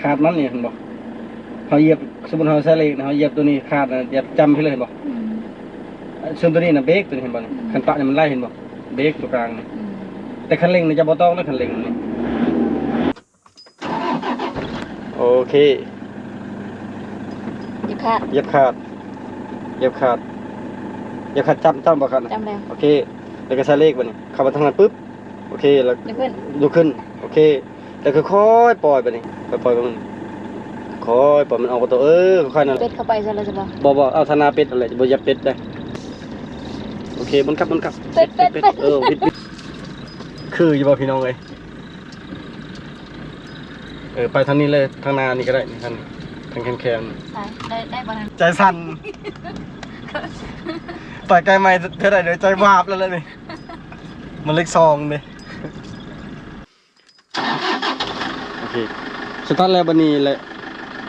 ຄາດມັນນີ້ເຫັນບໍ່? ເຮົາຢຽບ ສົມມຸດເຮົາໃສ່ເລກນະ ເຮົາຢຽບຕົວນີ້ຄາດນະ ຢຽບຈ້ຳໄປເລີຍເຫັນບໍ່? ອືມ ສ່ວນຕົວນີ້ນະເບຣກ ຕົວນີ້ເຫັນບໍ່ນີ້? ອືມ ຄັນປະນີ້ມັນໄຫຼເຫັນບໍ່? ເບຣກຕົວກາງນີ້ ອືມ ແຕ່ຄັນເລັ່ງນີ້ຈະບໍ່ຕ້ອງນະ ຄັນເລັ່ງນີ້. ໂອເຄ ຢຽບຄາດ ຢຽບຄາດ ຢຽບຄາດ ຢຽບຄາດຈ້ຳ ຈ້ຳບໍ່ຄາດນະ? ຈ້ຳແລ້ວ ໂອເຄ ແລ້ວກໍໃສ່ເລກບັດນີ້ ເຂົ້າມາທາງນັ້ນປຶບ ໂອເຄ ແລ້ວ ລຸກຂຶ້ນ ລຸກຂຶ້ນ ໂອເຄ ແລ້ວຄ່ອຍໆປ່ອຍບາດນີ້ ຄ່ອຍໆເບິ່ງ ຄ່ອຍປ່ອຍມັນອອກປະຕູ ເອີ ຄ່ອຍໆນັ້ນ ເປັດເຂົ້າໄປຊັ້ນລະ ບໍ່ ບໍ່ ເອົາທາງໜ້າເປັດຫັ້ນແຫຼະ ບໍ່ຢາກເປັດເດ້ ໂອເຄ ໝູນກັບ ໝູນກັບ ເປັດ ເປັດ ເປັດ ເປັດ ເປັດ ເອີ ວິດ ວິດ ຄືຢູ່ບໍ່ພີ່ນ້ອງເອີຍ? ເອີ ໄປທາງນີ້ເລີຍ ທາງໜ້ານີ້ກໍໄດ້ ທາງ ທາງແຄມໆ ໃສ່ ໄດ້ ໄດ້ບໍ່ນັ້ນ? ໃຈສັ່ນ ໄປໃກ້ໄມ້ເທື່ອໃດເດີ ໃຈວາບແລ້ວແຫຼະນີ້ ໝາຍເລກສອງເດ້. ໂອເຄ ສະຕາດແລ້ວ ບັດນີ້ແຫຼະ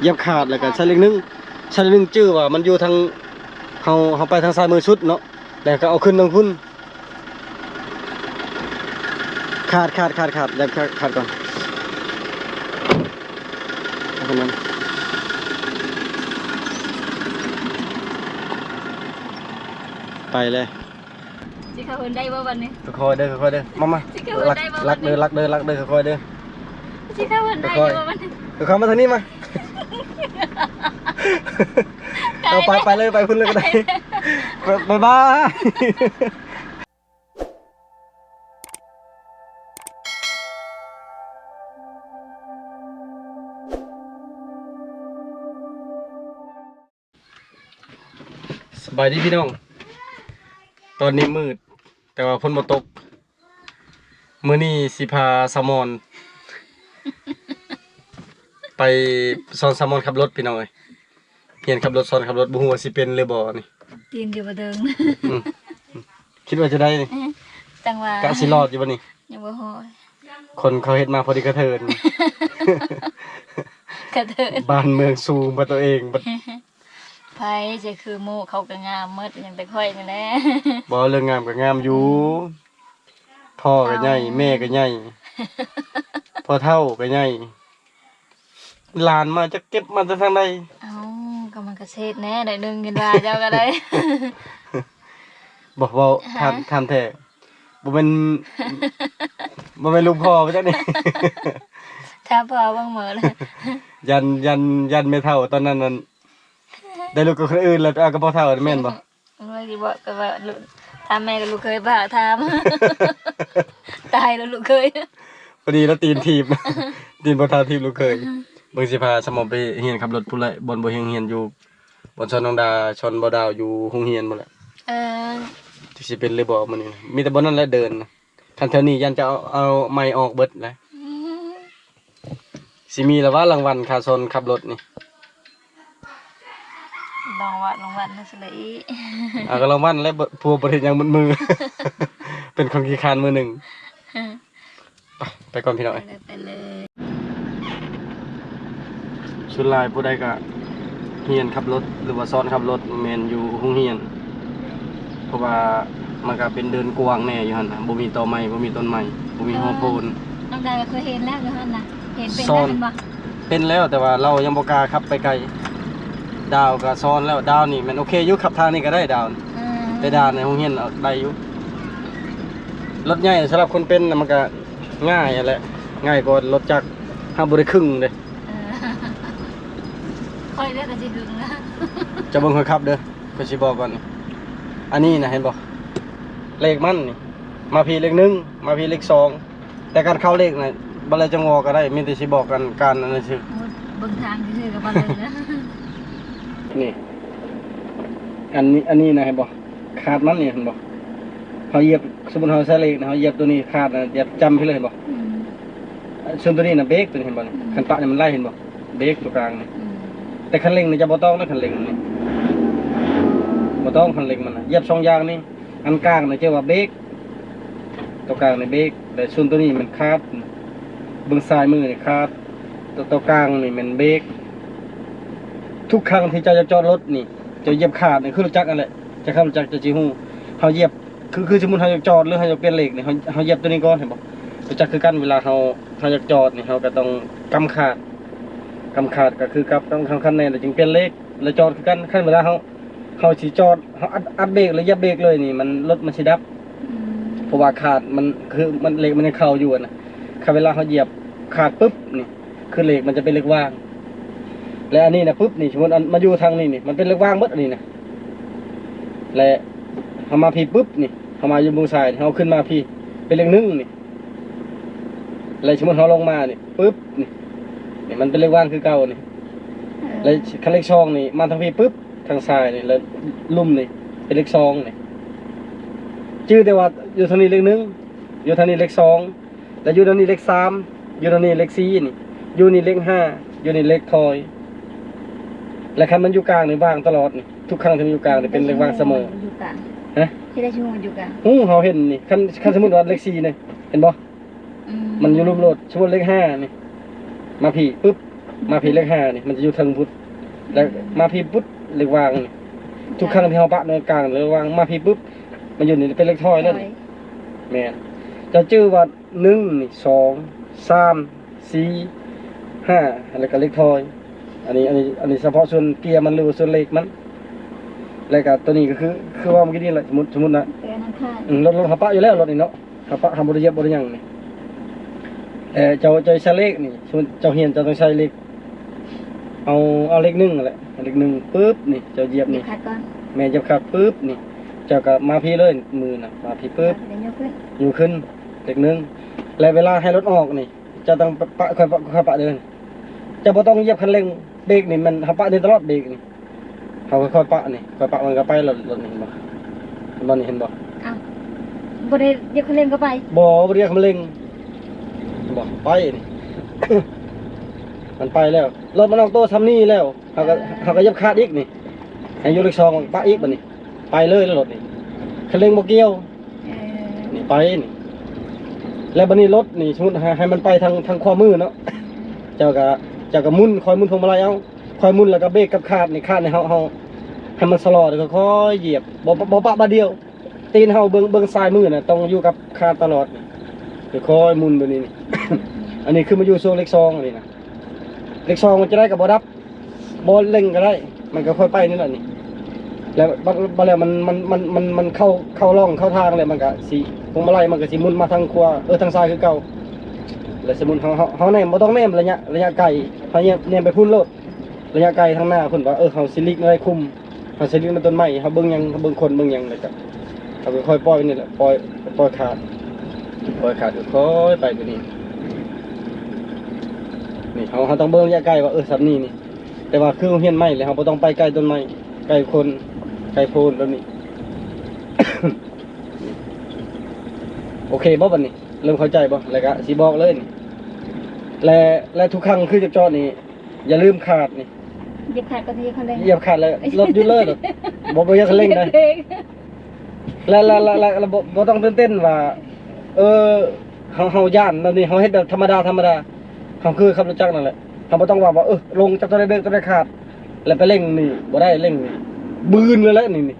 ຢຽບຄາດ ແລ້ວກໍໃສ່ເລກໜຶ່ງ ໃສ່ເລກໜຶ່ງ ຈື່ວ່າມັນຢູ່ທາງ ເຮົາ ເຮົາໄປທາງຊ້າຍມືສຸດເນາະ ແລ້ວກໍເອົາຂຶ້ນທາງພຸ້ນ ຄາດ ຄາດ ຄາດ ຄາດ ຢາກຄາດ ຄາດກ່ອນ ເອົາຂຶ້ນມາ ໄປເລີຍ. ຊິເຂົ້າເຮືອນໄດ້ບໍ່ບັດນີ້? ຄ່ອຍໆເດີ ຄ່ອຍໆເດີ ມາ ມາ ຊິເຂົ້າເຮືອນໄດ້ບໍ່ບັດນີ້? ລັກເດີ ລັກເດີ ລັກເດີ ຄ່ອຍໆເດີ ຊິເຂົ້າເຮືອນໄດ້ບໍ່ບັດນີ້? ເຂົ້າມາທາງນີ້ມາ ເອົາໄປ ໄປເລີຍ ໄປພຸ້ນເລີຍກໍໄດ້ ບາຍບາຍ. ສະບາຍດີພີ່ນ້ອງ ຕອນນີ້ມືດ ແຕ່ວ່າຝົນບໍ່ຕົກ ມື້ນີ້ຊິພາສາວມອນ ໄປສອນສາວມອນຂັບລົດພີ່ນ້ອງເອີຍ ຮຽນຂັບລົດ ສອນຂັບລົດ ບໍ່ຮູ້ວ່າຊິເປັນຫຼືບໍ່ນີ້ ຕີນຢູ່ບໍ່ເຖິງ ອືມ ຄິດວ່າຈະໄດ້ນີ້ ເອີ ຈັ່ງວ່າ ກະຊິລອດຢູ່ບໍ່ນີ້? ຍັງບໍ່ຮອດ ຄົນເຂົາເຮັດມາພໍດີກະເທີນ ກະເທີນ ບ້ານເມືອງສູງ ບັດຕົວເອງບັດ ໃຜຈະຄືໝູ່ ເຂົາກໍງາມໝົດ ຍັງແຕ່ຂ້ອຍນີ້ແຫຼະ ບໍ່ ເລື່ອງງາມກໍງາມຢູ່ ອືມ ພໍ່ກໍໃຫຍ່ ເຖົ້າ ແມ່ກໍໃຫຍ່ ພໍ່ເຖົ້າກໍໃຫຍ່ ຫຼານມາຈັກເກັບມາແຕ່ທາງໃດ? ເອົ້າ ກໍມັນກໍເສດແດ່ໜ້ອຍໜຶ່ງ ເຫັນວ່າເຈົ້າກໍໄດ້ ບໍ່ ເວົ້າ ຮະ? ຖາມ ຖາມແທ້ ບໍ່ແມ່ນ ບໍ່ແມ່ນລູກພໍ່ບໍ່ຈັກນີ້? ຖ້າພໍ່ເບິ່ງໝໍລະ ຢ້ານ ຢ້ານ ຢ້ານແມ່ເຖົ້າຕອນນັ້ນນັ້ນ ໄດ້ລູກກັບຄົນອື່ນແລ້ວ ໄປເອົາກັບພໍ່ເຖົ້າແມ່ນບໍ່? ໂອ້ຍ ຊິບອກກໍວ່າ ຖາມແມ່ກັບລູກເຂີຍ ບໍ່ຖາມ ຕາຍແລ້ວລູກເຂີຍ ພໍດີລະຕີນຖີບ ຕີນພໍ່ເຖົ້າຖີບລູກເຂີຍ ເບິ່ງຊິພາສະໝອນໄປຮຽນຂັບລົດພຸ້ນແຫຼະ ບ່ອນບໍ່ຮຽນ ຮຽນຢູ່ ບ່ອນສອນນ້ອງດາ ສອນບໍ່ດາວຢູ່ໂຮງຮຽນພຸ້ນແຫຼະ ເອີ ຈັກຊິເປັນຫຼືບໍ່ມື້ນີ້ ມີແຕ່ບ່ອນນັ້ນແຫຼະເດີນ ຄັນແຖວນີ້ຢ້ານຈະເອົາ ເອົາໄມ້ອອກເບິດແຫຼະ ອືມ ຊິມີລະຫວາລາງວັນຄ່າສອນຂັບລົດນີ້ ລາງວັນ ລາງວັນນະ ຊິລະອີ ອ່າ ກໍລາງວັນແຫຼະ ຜູ້ບໍ່ໄດ້ເຮັດຫຍັງໝົດມື້ ເປັນຄົນຂີ້ຄ້ານມື້ໜຶ່ງ ໄປ ໄປກ່ອນພີ່ນ້ອງເອີຍ ໄປເລີຍ ໄປເລີຍ. ສ່ວນຫຼາຍຜູ້ໃດກະຮຽນຂັບລົດ ຫຼືວ່າສອນຂັບລົດ ແມ່ນຢູ່ໂຮງຮຽນ ເພາະວ່າມັນກະເປັນເດີ່ນກວ້າງແດ່ຢູ່ຫັ້ນນະ ບໍ່ມີຕໍໄມ້ ບໍ່ມີຕົ້ນໄມ້ ບໍ່ມີຫົວໂພນ ນ້ອງດາກໍເຄີຍເຫັນແລ້ວຢູ່ຫັ້ນນະ ເຫັນເປັນແລ້ວແມ່ນບໍ່? ເປັນແລ້ວ ແຕ່ວ່າລາວຍັງບໍ່ກ້າຂັບໄປໄກ ດາວກໍສອນແລ້ວ ດາວນີ້ແມ່ນໂອເຄຢູ່ ຂັບທາງນີ້ກໍໄດ້ດາວ ອືມ ແຕ່ດາວໃນໂຮງຮຽນໄດ້ຢູ່ ລົດໃຫຍ່ສຳລັບຄົນເປັນນະ ມັນກະງ່າຍຫັ້ນແຫຼະ ງ່າຍກວ່າລົດຈັກ ເຮົາບໍ່ໄດ້ຄຶ່ງເດ້. ເອີ ຂ້ອຍເດ້ກໍຊິດຶງນະ ເຈົ້າເບິ່ງຂ້ອຍຂັບເດີ ຂ້ອຍຊິບອກກ່ອນນີ້ ອັນນີ້ນະ ເຫັນບໍ່ ເລກມັນນີ້ ມາພີ້ເລກໜຶ່ງ ມາພີ້ເລກສອງ ແຕ່ການເຂົ້າເລກນະ ບໍ່ໄດ້ຈັ່ງເວົ້າກໍໄດ້ ມີແຕ່ຊິບອກການ ການອັນນັ້ນຊື່ ໂອ້ຍ ເບິ່ງທາງຊື່ໆກໍບໍ່ເລີຍນະ ນີ້ ອັນນີ້ ອັນນີ້ນະ ເຫັນບໍ່? ຄາດມັນນີ້ເຫັນບໍ່? ເຮົາຢຽບ ສົມມຸດເຮົາໃສ່ເລກນະ ເຮົາຢຽບຕົວນີ້ຄາດນະ ຢຽບຈ້ຳໄປເລີຍເຫັນບໍ່? ອືມ ສ່ວນຕົວນີ້ນະເບຣກ ຕົວນີ້ເຫັນບໍ່ນີ້? ອືມ ຄັນປະນີ້ມັນໄຫຼເຫັນບໍ່? ເບຣກຕົວກາງນີ້ ອືມ ແຕ່ຄັນເລັ່ງນີ້ຈະບໍ່ຕ້ອງນະ ຄັນເລັ່ງນີ້ ບໍ່ຕ້ອງ ຄັນເລັ່ງມັນນະ ຢຽບສອງຢ່າງນີ້ ອັນກາງນະ ຈະວ່າເບຣກ ຕົວກາງນີ້ເບຣກ ແລະ ສ່ວນຕົວນີ້ແມ່ນຄາດ ເບິ່ງຊ້າຍມືນີ້ຄາດ ຕົວ ຕົວກາງນີ້ແມ່ນເບຣກ ທຸກຄັ້ງທີ່ເຈົ້າຢາກຈອດລົດນີ້ ເຈົ້າຢຽບຄາດນີ້ ຄືລົດຈັກຫັ້ນແຫຼະ ເຈົ້າຂັບລົດຈັກເຈົ້າຊິຮູ້ ເຮົາຢຽບ ຄື ຄືສົມມຸດເຮົາຢາກຈອດ ຫຼື ເຮົາຢາກປ່ຽນເລກນີ້ ເຮົາ ເຮົາຢຽບຕົວນີ້ກ່ອນ ເຫັນບໍ່? ຮູ້ຈັກຄືກັນ ເວລາເຮົາ ເຮົາຢາກຈອດນີ້ ເຮົາກໍຕ້ອງກຳຄາດ ຄັນຂາດກໍຄືກັບ ຄັນ ຄັນ ຄັນແນ່ແລ້ວຈຶ່ງປ່ຽນເລກ ແລ້ວຈອດຄືກັນ. ຄັນເວລາເຮົາ ເຮົາຊິຈອດ ເຮົາອັດ ອັດເບຣກ ຫຼື ຢຽບເບຣກເລີຍນີ້ ມັນ ລົດມັນຊິດັບ. ອືມ ເພາະວ່າຂາດ ມັນຄື ມັນ ເລກມັນຍັງເຂົ້າຢູ່ຫັ້ນນະ. ຄັນເວລາເຮົາຢຽບຂາດປຶບນີ້ ຄືເລກມັນຈະເປັນເລກວ່າງ. ແລະ ອັນນີ້ນະ ປຶບນີ້ ສົມມຸດອັນ ມາຢູ່ທາງນີ້ນີ້ ມັນເປັນເລກວ່າງເບິດອັນນີ້ນະ. ແລະ ເຮົາມາພີ້ປຶບນີ້ ເຮົາມາຢູ່ເບື້ອງຊ້າຍນີ້ ເຮົາຂຶ້ນມາພີ້ ເປັນເລກໜຶ່ງນີ້. ແລ້ວສົມມຸດເຮົາລົງມານີ້ ປຶບ ນີ້ ນີ້ມັນເປັນເລກວ່າງຄືເກົ່ານີ້. ເອີ ແລ້ວຄັນເລກສອງນີ້ ມາທາງພີ້ປຶບ ທາງຊ້າຍນີ້ ແລ້ວລຸ່ມນີ້ ເປັນເລກສອງນີ້. ຈື່ແຕ່ວ່າຢູ່ທາງນີ້ເລກໜຶ່ງ ຢູ່ທາງນີ້ເລກສອງ ແລ້ວຢູ່ທາງນີ້ເລກສາມ ຢູ່ທາງນີ້ເລກສີ່ນີ້ ຢູ່ນີ້ເລກຫ້າ ຢູ່ນີ້ເລກຖອຍ. ແລ້ວຄັນມັນຢູ່ກາງນີ້ ວ່າງຕະຫຼອດນີ້. ທຸກຄັ້ງທີ່ມັນຢູ່ກາງນີ້ເປັນເລກວ່າງສະເໝີ. ຢູ່ກາງ ຮະ? ເຮັດໄດ້ຊິຮູ້ມັນຢູ່ກາງ. ຮູ້ ເຮົາເຫັນນີ້ ຄັນ ຄັນສົມມຸດວ່າເລກສີ່ນີ້ ເຫັນບໍ່? ອືມ ມັນຢູ່ລຸ່ມໂລດ. ສົມມຸດເລກຫ້ານີ້ ມາພີ້ປຶບ ມາພີ້ເລກຫ້ານີ້ ມັນຈະຢູ່ເທິງພຸ້ນ. ແລ້ວ ອືມ ມາພີ້ປຶບ ເລກວ່າງນີ້. ທຸກຄັ້ງທີ່ເຮົາປະໃນກາງເລກວ່າງ ມາພີ້ປຶບ ມັນຢູ່ນີ້ເປັນເລກຖອຍແລ້ວນີ້. ຖອຍ ແມ່ນ. ເຈົ້າຈື່ວ່າ ໜຶ່ງນີ້ ສອງ ສາມ ສີ່ ຫ້າ ແລ້ວກໍເລກຖອຍ. ອັນນີ້ ອັນນີ້ ອັນນີ້ສະເພາະສ່ວນເກຍມັນ ຫຼືວ່າສ່ວນເລກມັນ. ແລ້ວກໍຕົວນີ້ກໍຄື ຄືເວົ້າເມື່ອກີ້ນີ້ແຫຼະ. ສົມມຸດ ສົມມຸດນະ ເອີ ນັ້ນຄ່ະ ອືມ ລົດ ລົດເຮົາປະຢູ່ແລ້ວ ລົດນີ້ເນາະ ເຮົາປະ ເຮົາບໍ່ໄດ້ຢຽບ ບໍ່ໄດ້ຫຍັງນີ້. ແຕ່ເຈົ້າ ເຈົ້າໃຊ້ເລກນີ້ ສົມມຸດເຈົ້າຮຽນ ເຈົ້າຕ້ອງໃຊ້ເລກ ເອົາ ເອົາເລກໜຶ່ງຫັ້ນແຫຼະ ເລກໜຶ່ງປຶບນີ້ ເຈົ້າຢຽບນີ້ ຢຽບຂາດກ່ອນ. ແມ່ນ ຢຽບຂາດປຶບນີ້ ເຈົ້າກໍມາພີ້ເລີຍ ມືນະ ມາພີ້ປຶບ ແລ້ວກໍຍົກຂຶ້ນ ຍົກຂຶ້ນເລກໜຶ່ງ. ແລ້ວເວລາໃຫ້ລົດອອກນີ້ ເຈົ້າຕ້ອງປະ ປະ ຄ່ອຍປະ ຄ່ອຍປະເດີ. ເຈົ້າບໍ່ຕ້ອງຢຽບຄັນເລັ່ງ. ເບຣກນີ້ແມ່ນເຮົາປະນີ້ຕະຫຼອດ ເບຣກນີ້ ເຮົາຄ່ອຍໆປະນີ້ ຄ່ອຍປະມັນກໍໄປ. ລົດ ລົດນີ້ເຫັນບໍ່? ເຫັນບໍ່ນີ້? ເຫັນບໍ່? ອ້າວ ບໍ່ໄດ້ຢຽບຄັນເລັ່ງກໍໄປ? ບໍ່ ບໍ່ໄດ້ຢຽບຄັນເລັ່ງ. ເຫັນບໍ່? ໄປນີ້ ມັນໄປແລ້ວ. ລົດມັນອອກໂຕຊ່ຳນີ້ແລ້ວ ເຮົາກໍ ເອີ ເຮົາກໍຢຽບຂາດອີກນີ້ ໃຫ້ຢູ່ເລກສອງ ປະອີກບັດນີ້ ໄປເລີຍ. ແລ້ວລົດນີ້ ຄັນເລັ່ງບໍ່ກ່ຽວ. ເອີ ນີ້ໄປນີ້ ແລ້ວບັດນີ້ລົດນີ້ ສົມມຸດໃຫ້ ໃຫ້ມັນໄປທາງ ທາງຂວາມືເນາະ ເຈົ້າກໍ ເຈົ້າກໍໝຸນ ຄ່ອຍໝຸນພວງມາໄລເອົາ ຄ່ອຍໝຸນ ແລ້ວກໍເບຣກກັບຂາດນີ້ ຂາດນີ້ເຮົາ ເຮົາໃຫ້ມັນຊະລໍ ແລ້ວກໍຄ່ອຍຢຽບ ບໍ່ ບໍ່ປະບາດດຽວ. ຕີນເຮົາເບື້ອງ ເບື້ອງຊ້າຍມືນະ ຕ້ອງຢູ່ກັບຂາດຕະຫຼອດນີ້ ຄ່ອຍໝຸນແບບນີ້ນີ້. ອັນນີ້ຄືມາຢູ່ຊ່ວງເລກສອງອັນນີ້ນະ ເລກສອງມັນຈະໄດ້ກໍບໍ່ດັບ ບໍ່ເລັ່ງກໍໄດ້ ມັນກໍຄ່ອຍໄປນີ້ແຫຼະນີ້. ແລ້ວບັດ ບັດແລ້ວມັນ ມັນ ມັນ ມັນ ມັນເຂົ້າ ເຂົ້າຮ່ອງເຂົ້າທາງແລ້ວ ມັນກໍຊິ ພວງມາໄລມັນກໍຊິໝຸນມາທາງຂວາ ເອີ ທາງຊ້າຍຄືເກົ່າ. ແລ້ວສົມມຸດເຮົາ ເຮົາ ເຮົາແນມ ບໍ່ຕ້ອງແນມໄລຍະ ໄລຍະໄກ ເຮົາແນມ ແນມໄປພຸ້ນໂລດ ໄລຍະໄກທາງໜ້າພຸ້ນ ວ່າ ເອີ ເຮົາຊິຫຼີກແນວໃດຄຸມ ເຮົາຊິຫຼິ້ນນຳຕົ້ນໄມ້ ເຮົາເບິ່ງຫຍັງ ເຮົາເບິ່ງຄົນເບິ່ງຫຍັງ ແລ້ວກໍເຮົາກໍຄ່ອຍປ່ອຍນີ້ແຫຼະ ປ່ອຍ ປ່ອຍຂາດ ປ່ອຍຂາດ ຄ່ອຍໄປຕົວນີ້. ນີ້ເຮົາ ເຮົາຕ້ອງເບິ່ງໄລຍະໄກວ່າ ເອີ ສ່ຳນີ້ນີ້. ແຕ່ວ່າຄືໂຮງຮຽນໃໝ່ແລ້ວ ເຮົາບໍ່ຕ້ອງໄປໃກ້ຕົ້ນໄມ້ ໃກ້ຄົນ ໃກ້ໂພນແບບນີ້. ໂອເຄບໍ່ບັດນີ້? ເລີ່ມເຂົ້າໃຈບໍ່? ແລ້ວກໍຊິບອກເລີຍນີ້. ແລະ ແລະທຸກຄັ້ງຄືຈະຈອດນີ້ ຢ່າລືມຂາດນີ້ ຢຽບຂາດກໍຊິຢຽບຄັນເລັ່ງ ຢຽບຂາດແລ້ວລົດຢຸດເລີຍ ລົດບໍ່ ບໍ່ຢຽບຄັນເລັ່ງນະ. ແລະ ແລະ ແລະ ແລະ ແລະ ບໍ່ ບໍ່ຕ້ອງຕື່ນເຕັ້ນວ່າ ເອີ ເຮົາ ເຮົາຢ້ານແນວນີ້ ເຮົາເຮັດແບບທຳມະດາ ທຳມະດາ ເຮົາຄືຂັບລົດຈັກນັ້ນແຫຼະ ເຮົາບໍ່ຕ້ອງວ່າ ວ່າ ເອີ ລົງຈັບຕົວໃດເບຣກຕົວໃດຂາດ ແລ້ວໄປເລັ່ງນີ້ ບໍ່ໄດ້ ເລັ່ງນີ້ບືນເລີຍແຫຼະນີ້ ນີ້.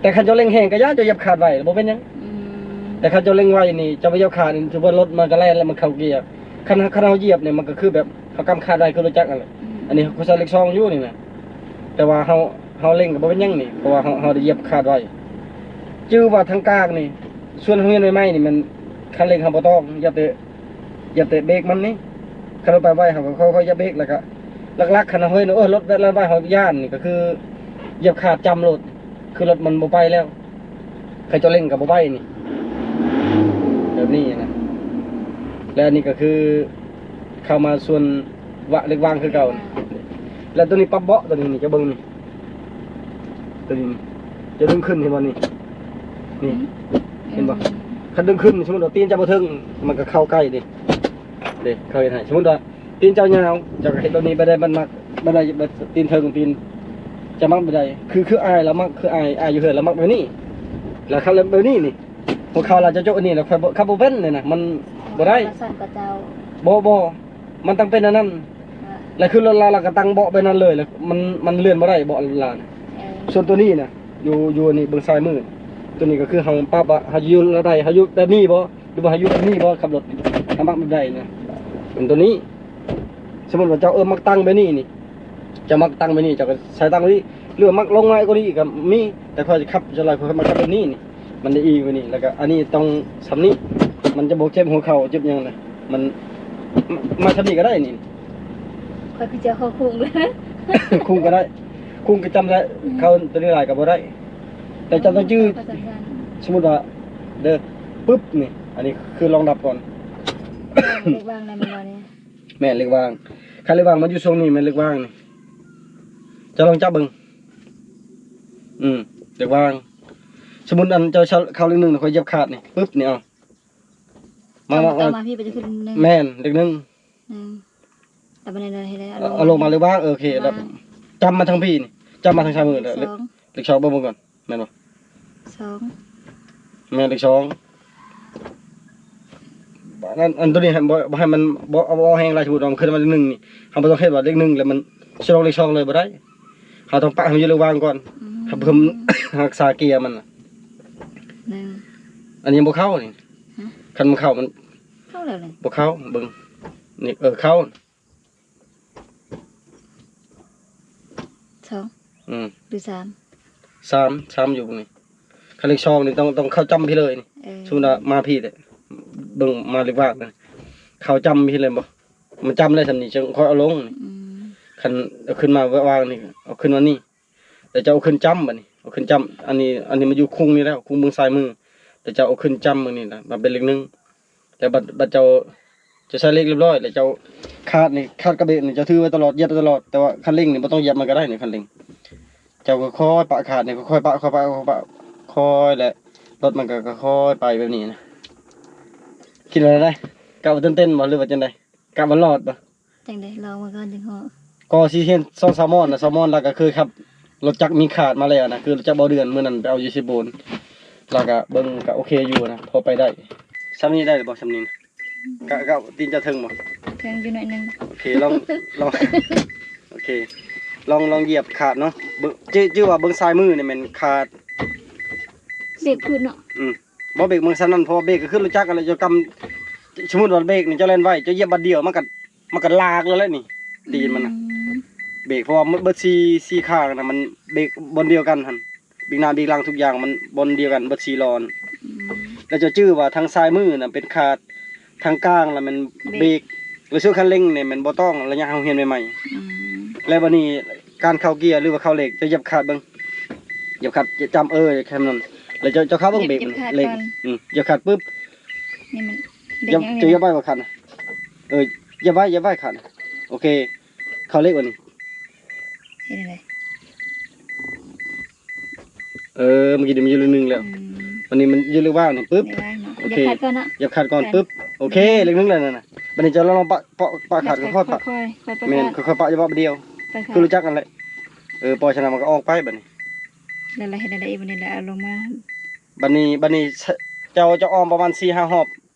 ແຕ່ຄັນເຈົ້າເລັ່ງແຮງກໍຢ່າ ເຈົ້າຢຽບຂາດໄວ້ ບໍ່ເປັນຫຍັງ. ອືມ ແຕ່ຄັນເຈົ້າເລັ່ງໄວນີ້ ເຈົ້າໄປຢຽບຂາດນີ້ ຖືວ່າລົດມັນກໍແລ່ນແລ້ວ ມັນເຂົ້າເກຍ. ຄັນ ຄັນເຮົາຢຽບນີ້ ມັນກໍຄືແບບເຮົາກຳຂາດໄວ້ຄືລົດຈັກຫັ້ນແຫຼະ. ອືມ ອັນນີ້ເຂົາໃຊ້ເລກສອງຢູ່ນີ້ນະ ແຕ່ວ່າເຮົາ ເຮົາເລັ່ງກໍບໍ່ເປັນຫຍັງນີ້ ເພາະວ່າເຮົາ ເຮົາໄດ້ຢຽບຂາດໄວ້. ຈື່ວ່າທາງກາງນີ້ ສ່ວນໂຮງຮຽນໃໝ່ໆນີ້ ມັນຄັນເລັ່ງເຮົາບໍ່ຕ້ອງ ຢ່າໄປ ຢ່າແຕະເບຣກມັນນີ້ ຄັນເຮົາໄປໄວເຮົາກໍຄ່ອຍໆຢຽບເບຣກ ແລ້ວກໍຫຼັກໆ ຄັນເຮົາເຫັນ ໂອ້ຍ ລົດແລ່ນໄວ ເຮົາຢ້ານນີ້ ກໍຄືຢຽບຂາດຈ້ຳໂລດ ຄືລົດມັນບໍ່ໄປແລ້ວ ໃຜຈະເລັ່ງກໍບໍ່ໄປນີ້ ແບບນີ້ນະ. ແລະອັນນີ້ກໍຄືເຂົ້າມາສ່ວນວະເລັກວາງຄືເກົ່າ ແລະຕົວນີ້ປັບເບາະ ຕົວນີ້ນີ້ ຈະເບິ່ງນີ້ ຕົວນີ້ນີ້ ຈະດຶງຂຶ້ນ ເຫັນບໍ່ນີ້ ນີ້ ເຫັນບໍ່? ອືມ ຄັນດຶງຂຶ້ນ ສົມມຸດວ່າຕີນຈະບໍ່ເທິງ ມັນກໍເຂົ້າໃກ້ນີ້ ເດ້ ເຂົາເຮັດໃຫ້ ສົມມຸດວ່າຕີນເຈົ້າຍາວ ເຈົ້າກໍເຮັດແບບນີ້ໄປໄດ້ ມັນມັກ ມັນໄດ້ແບບຕີນເທິງ ຕີນຈະມັກແບບໃດ ຄື ຄືອ້າຍລາວມັກ ຄືອ້າຍ ອ້າຍຢູ່ເຮືອນລາວມັກແບບນີ້ ແລ້ວຄັນແບບນີ້ນີ້ ຫົວເຂົ່າລາວຈະໂຈະອັນນີ້ ແລ້ວຂ້ອຍບໍ່ ຄັນບໍ່ເປັນນີ້ນະ ມັນບໍ່ໄດ້ ວ່າຊັ້ນກໍເຈົ້າ ບໍ່ ບໍ່ ມັນຕ້ອງເປັນອັນນັ້ນ ເອີ ແລ້ວຄືລົດລາວ ລາວກໍຕັ້ງເບາະແບບນັ້ນເລີຍ ແລ້ວມັນ ມັນເລື່ອນບໍ່ໄດ້ເບາະລາວນະ ເອີ ສ່ວນຕົວນີ້ນະ ຢູ່ ຢູ່ນີ້ເບິ່ງຊ້າຍມື ຕົວນີ້ກໍຄືເຮົາປັບວ່າເຮົາຢູ່ລະໄດ ເຮົາຢູ່ແບບນີ້ບໍ່ ຫຼືວ່າເຮົາຢູ່ແບບນີ້ບໍ່ ຂັບລົດ ເຮົາມັກແບບໃດນະ ເປັນຕົວນີ້ ສົມມຸດວ່າເຈົ້າ ເອີ ມັກຕັ້ງແບບນີ້ນີ້ ເຈົ້າມັກຕັ້ງແບບນີ້ ເຈົ້າກໍໃສ່ຕັ້ງນີ້ ຫຼືວ່າມັກລົງມາກວ່ານີ້ກໍມີ ແຕ່ຂ້ອຍຈະຂັບສ່ວນຫຼາຍ ຂ້ອຍມັກຂັບແບບນີ້ນີ້ ມັນໄດ້ອີກວ່ານີ້ ແລ້ວກໍອັນນີ້ຕ້ອງສ່ຳນີ້ ມັນຈະບໍ່ເຈັບຫົວເຂົ່າເຈັບຫຍັງນະ ມັນ ມາສ່ຳນີ້ກໍໄດ້ນີ້ ຂ້ອຍຄືຈະເຂົ້າຄຸກເລີຍ ຄຸກກໍໄດ້ ຄຸກກໍຈຳໄດ້ ອືມ ເຂົ່າຕົວນີ້ຫຼາຍກໍບໍ່ໄດ້ ແຕ່ເຈົ້າຕ້ອງຈື່ ເຂົ້າສັນຊານ ສົມມຸດວ່າ ເດີ ປຶບ ນີ້ ອັນນີ້ຄືລອງດັບກ່ອນ ເລກວາງໄດ້ແມ່ນບໍ່ນີ້? ແມ່ນ ເລກວາງ ຄັນເລກວາງມັນຢູ່ຊ່ວງນີ້ ແມ່ນເລກວາງນີ້ ເຈົ້າລອງຈັບເບິ່ງ ອືມ ເລກວາງ ສົມມຸດອັນເຈົ້າເຂົ້າເລກໜຶ່ງ ຂ້ອຍຢຽບຄາດນີ້ ປຶບ ນີ້ ເອົາ ມາ ມາ ມາ ມາ ມາ ພີ່ ໄປຈະຂຶ້ນໜຶ່ງ ແມ່ນ ເລກໜຶ່ງ ໜຶ່ງ ແລ້ວບັດນີ້ເຮັດໃດ ເອົາລົງມາເລກວາງ ເອີ ໂອເຄ ແລ້ວ ວາງ ຈ້ຳມາທາງພີ້ນີ້ ຈ້ຳມາທາງຊ້າຍມື ເລກສອງ ເລກສອງ ເບິ່ງ ເບິ່ງກ່ອນ ແມ່ນບໍ່? ສອງ ແມ່ນເລກສອງ ອັນ ອັນໂຕນີ້ໃຫ້ ບໍ່ ບໍ່ໃຫ້ມັນ ບໍ່ ເອົາ ເອົາແຮງຫຼາຍ ສົມມຸດວ່າມັນຂຶ້ນມາເລກໜຶ່ງນີ້ ເຮົາບໍ່ຕ້ອງເຮັດວ່າເລກໜຶ່ງ ແລ້ວມັນຊິລົງເລກສອງເລີຍບໍ່ໄດ້ ເຮົາຕ້ອງປະໃຫ້ມັນຢູ່ເລກວາງກ່ອນ ອືມ ເພື່ອຮັກສາເກຍມັນນະ ໜຶ່ງ ອັນນີ້ຍັງບໍ່ເຂົ້ານີ້ ຮະ ຄັນມັນເຂົ້າມັນ ເຂົ້າແລ້ວນີ້ ບໍ່ເຂົ້າ ເບິ່ງ ນີ້ ເອີ ເຂົ້າ ສອງ ອືມ ຫຼື ສາມ ສາມ ສາມຢູ່ນີ້ ຄັນເລກສອງນີ້ຕ້ອງ ຕ້ອງເຂົ້າຈ້ຳພີ້ເລີຍນີ້ ເອີ ສົມມຸດວ່າມາພີ້ແຫຼະ ເບິ່ງມາເລກວາງນະ ເຂົ້າຈ້ຳພີ້ເລີຍບໍ່ ມັນຈ້ຳໄດ້ສ່ຳນີ້ ຈັ່ງຄ່ອຍເອົາລົງນີ້ ອືມ ຄັນເອົາຂຶ້ນມາວາງນີ້ ເອົາຂຶ້ນມານີ້ ແລ້ວເຈົ້າເອົາຂຶ້ນຈ້ຳບັດນີ້ ເອົາຂຶ້ນຈ້ຳ ອັນນີ້ ອັນນີ້ມັນຢູ່ຄຸງນີ້ແລ້ວ ຄຸງເບື້ອງຊ້າຍມື ແລ້ວເຈົ້າເອົາຂຶ້ນຈ້ຳເບິ່ງນີ້ລະ ມາເປັນເລກໜຶ່ງ ແລ້ວບັດ ບັດເຈົ້າ ເຈົ້າໃສ່ເລກຮຽບຮ້ອຍ ແລ້ວເຈົ້າຄາດນີ້ ຄາດກັບເບຣກນີ້ ເຈົ້າຖືໄວ້ຕະຫຼອດ ຢຽບໄປຕະຫຼອດ ແຕ່ວ່າຄັນເລັ່ງນີ້ບໍ່ຕ້ອງຢຽບມັນກໍໄດ້ນີ້ ຄັນເລັ່ງ ເຈົ້າຄ່ອຍໆປະຄາດນີ້ ຄ່ອຍໆປະ ຄ່ອຍໆປະ ຄ່ອຍໆປະ ຄ່ອຍແລ້ວລົດມັນກໍຄ່ອຍໆໄປແບບນີ້ນະ ຄິດວ່າແນວໃດ? ກະວ່າຕື່ນເຕັ້ນບໍ່ ຫຼືວ່າຈັ່ງໃດ? ກະວ່າລອດບໍ່? ຈັ່ງໃດ ລອງເບິ່ງກ່ອນຈັ່ງຮູ້ ກໍຊິຮຽນສອນສາວມອນນະ ສາວມອນລາວກໍເຄີຍຂັບລົດຈັກມີຄາດມາແລ້ວນະ ຄືລົດຈັກເບົາເດືອນ ມື້ນັ້ນໄປເອົາຢູ່ເຊໂປນ ລາວກໍເບິ່ງກໍໂອເຄຢູ່ນະ ພໍໄປໄດ້ ສ່ຳນີ້ໄດ້ບໍ່ ສ່ຳນີ້ນະ ກະ ກະຕີນຈະເຖິງບໍ່ ເຖິງຢູ່ໜ້ອຍໜຶ່ງ ໂອເຄ ລອງ ລອງ ໂອເຄ ລອງ ລອງຢຽບຄາດເນາະ ເບິ່ງ ຈື່ ຈື່ວ່າເບິ່ງຊ້າຍມືນີ້ແມ່ນຄາດ ເບຣກພື້ນເນາະ ອືມ ບໍ່ ເບຣກເບິ່ງຊັ້ນນັ້ນ ເພາະວ່າເບຣກກໍຄືລົດຈັກຫັ້ນແຫຼະ ເຈົ້າກຳ ສົມມຸດວ່າເບຣກນີ້ເຈົ້າແລ່ນໄວ ເຈົ້າຢຽບບາດດຽວ ມັນກໍ ມັນກໍລາກແລ້ວແຫຼະນີ້ ຕີນມັນນະ ອືມ ເບຣກ ເພາະວ່າໝົດ ເບິດສີ່ ສີ່ຂ້າງນະ ມັນເບຣກບ່ອນດຽວກັນຫັ້ນ ເບຣກໜ້າເບຣກຫຼັງທຸກຢ່າງມັນບ່ອນດຽວກັນເບິດສີ່ລໍ້ນະ ອືມ ແລ້ວເຈົ້າຈື່ວ່າທາງຊ້າຍມືນະເປັນຄາດ ທາງກາງລະແມ່ນເບຣກ ເບຣກ ແລ້ວສ່ວນຄັນເລັ່ງນີ້ແມ່ນບໍ່ຕ້ອງ ໄລຍະເຮົາຮຽນໃໝ່ໆ ອືມ ແລ້ວບັດນີ້ການເຂົ້າເກຍ ຫຼືວ່າເຂົ້າເລກ ເຈົ້າຢຽບຄາດເບິ່ງ ຢຽບຄາດ ຈຳ ເອີ ແຄ່ນັ້ນ ແລ້ວເຈົ້າ ເຈົ້າເຂົ້າເບິ່ງເບຣກ ຢຽບ ມັນ ຢຽບຄາດ ເລກ ກ່ອນ ອືມ ຢຽບຄາດປຶບ ນີ້ມັນເບຣກ ຢຽບ ຫຍັງ ເຈົ້າຢຽບໄວ້ບໍ່ຄາດນະ ເອີ ຢຽບໄວ້ ຢຽບໄວ້ຄາດນະ ໂອເຄ ເຂົ້າເລກບັດນີ້ ເຮັດຈັ່ງໃດ? ເອີ ເມື່ອກີ້ນີ້ມັນຢູ່ເລກໜຶ່ງແລ້ວ ອືມ ອັນນີ້ມັນຢູ່ເລກວາງນີ້ປຶບ ເລກວາງເນາະ ໂອເຄ ຢຽບຄາດກ່ອນເນາະ ຢຽບຄາດກ່ອນ ແມ່ນ ປຶບ ໂອເຄ ເລກໜຶ່ງແລ້ວນັ້ນນະ ບັດນີ້ເຈົ້າລອງປະ ປະ ປະຄາດຄ່ອຍໆປະ ຄ່ອຍໆ ຄ່ອຍໆປະ ແມ່ນ ຄ່ອຍໆປະ ຢ່າປະບາດດຽວ ຄ່ອຍໆ ຄືຮູ້ຈັກຫັ້ນແຫຼະ ເອີ ປ່ອຍຊັ້ນນະ ມັນກໍອອກໄປບັດນີ້ ແລ້ວ ແລ້ວເຮັດແນວໃດອີກບັດນີ້ ແລ້ວເອົາລົງມາ ບັດນີ້ ບັດນີ້ ເຈົ້າ ເຈົ້າອ້ອມປະມານສີ່ຫ້າຮອບ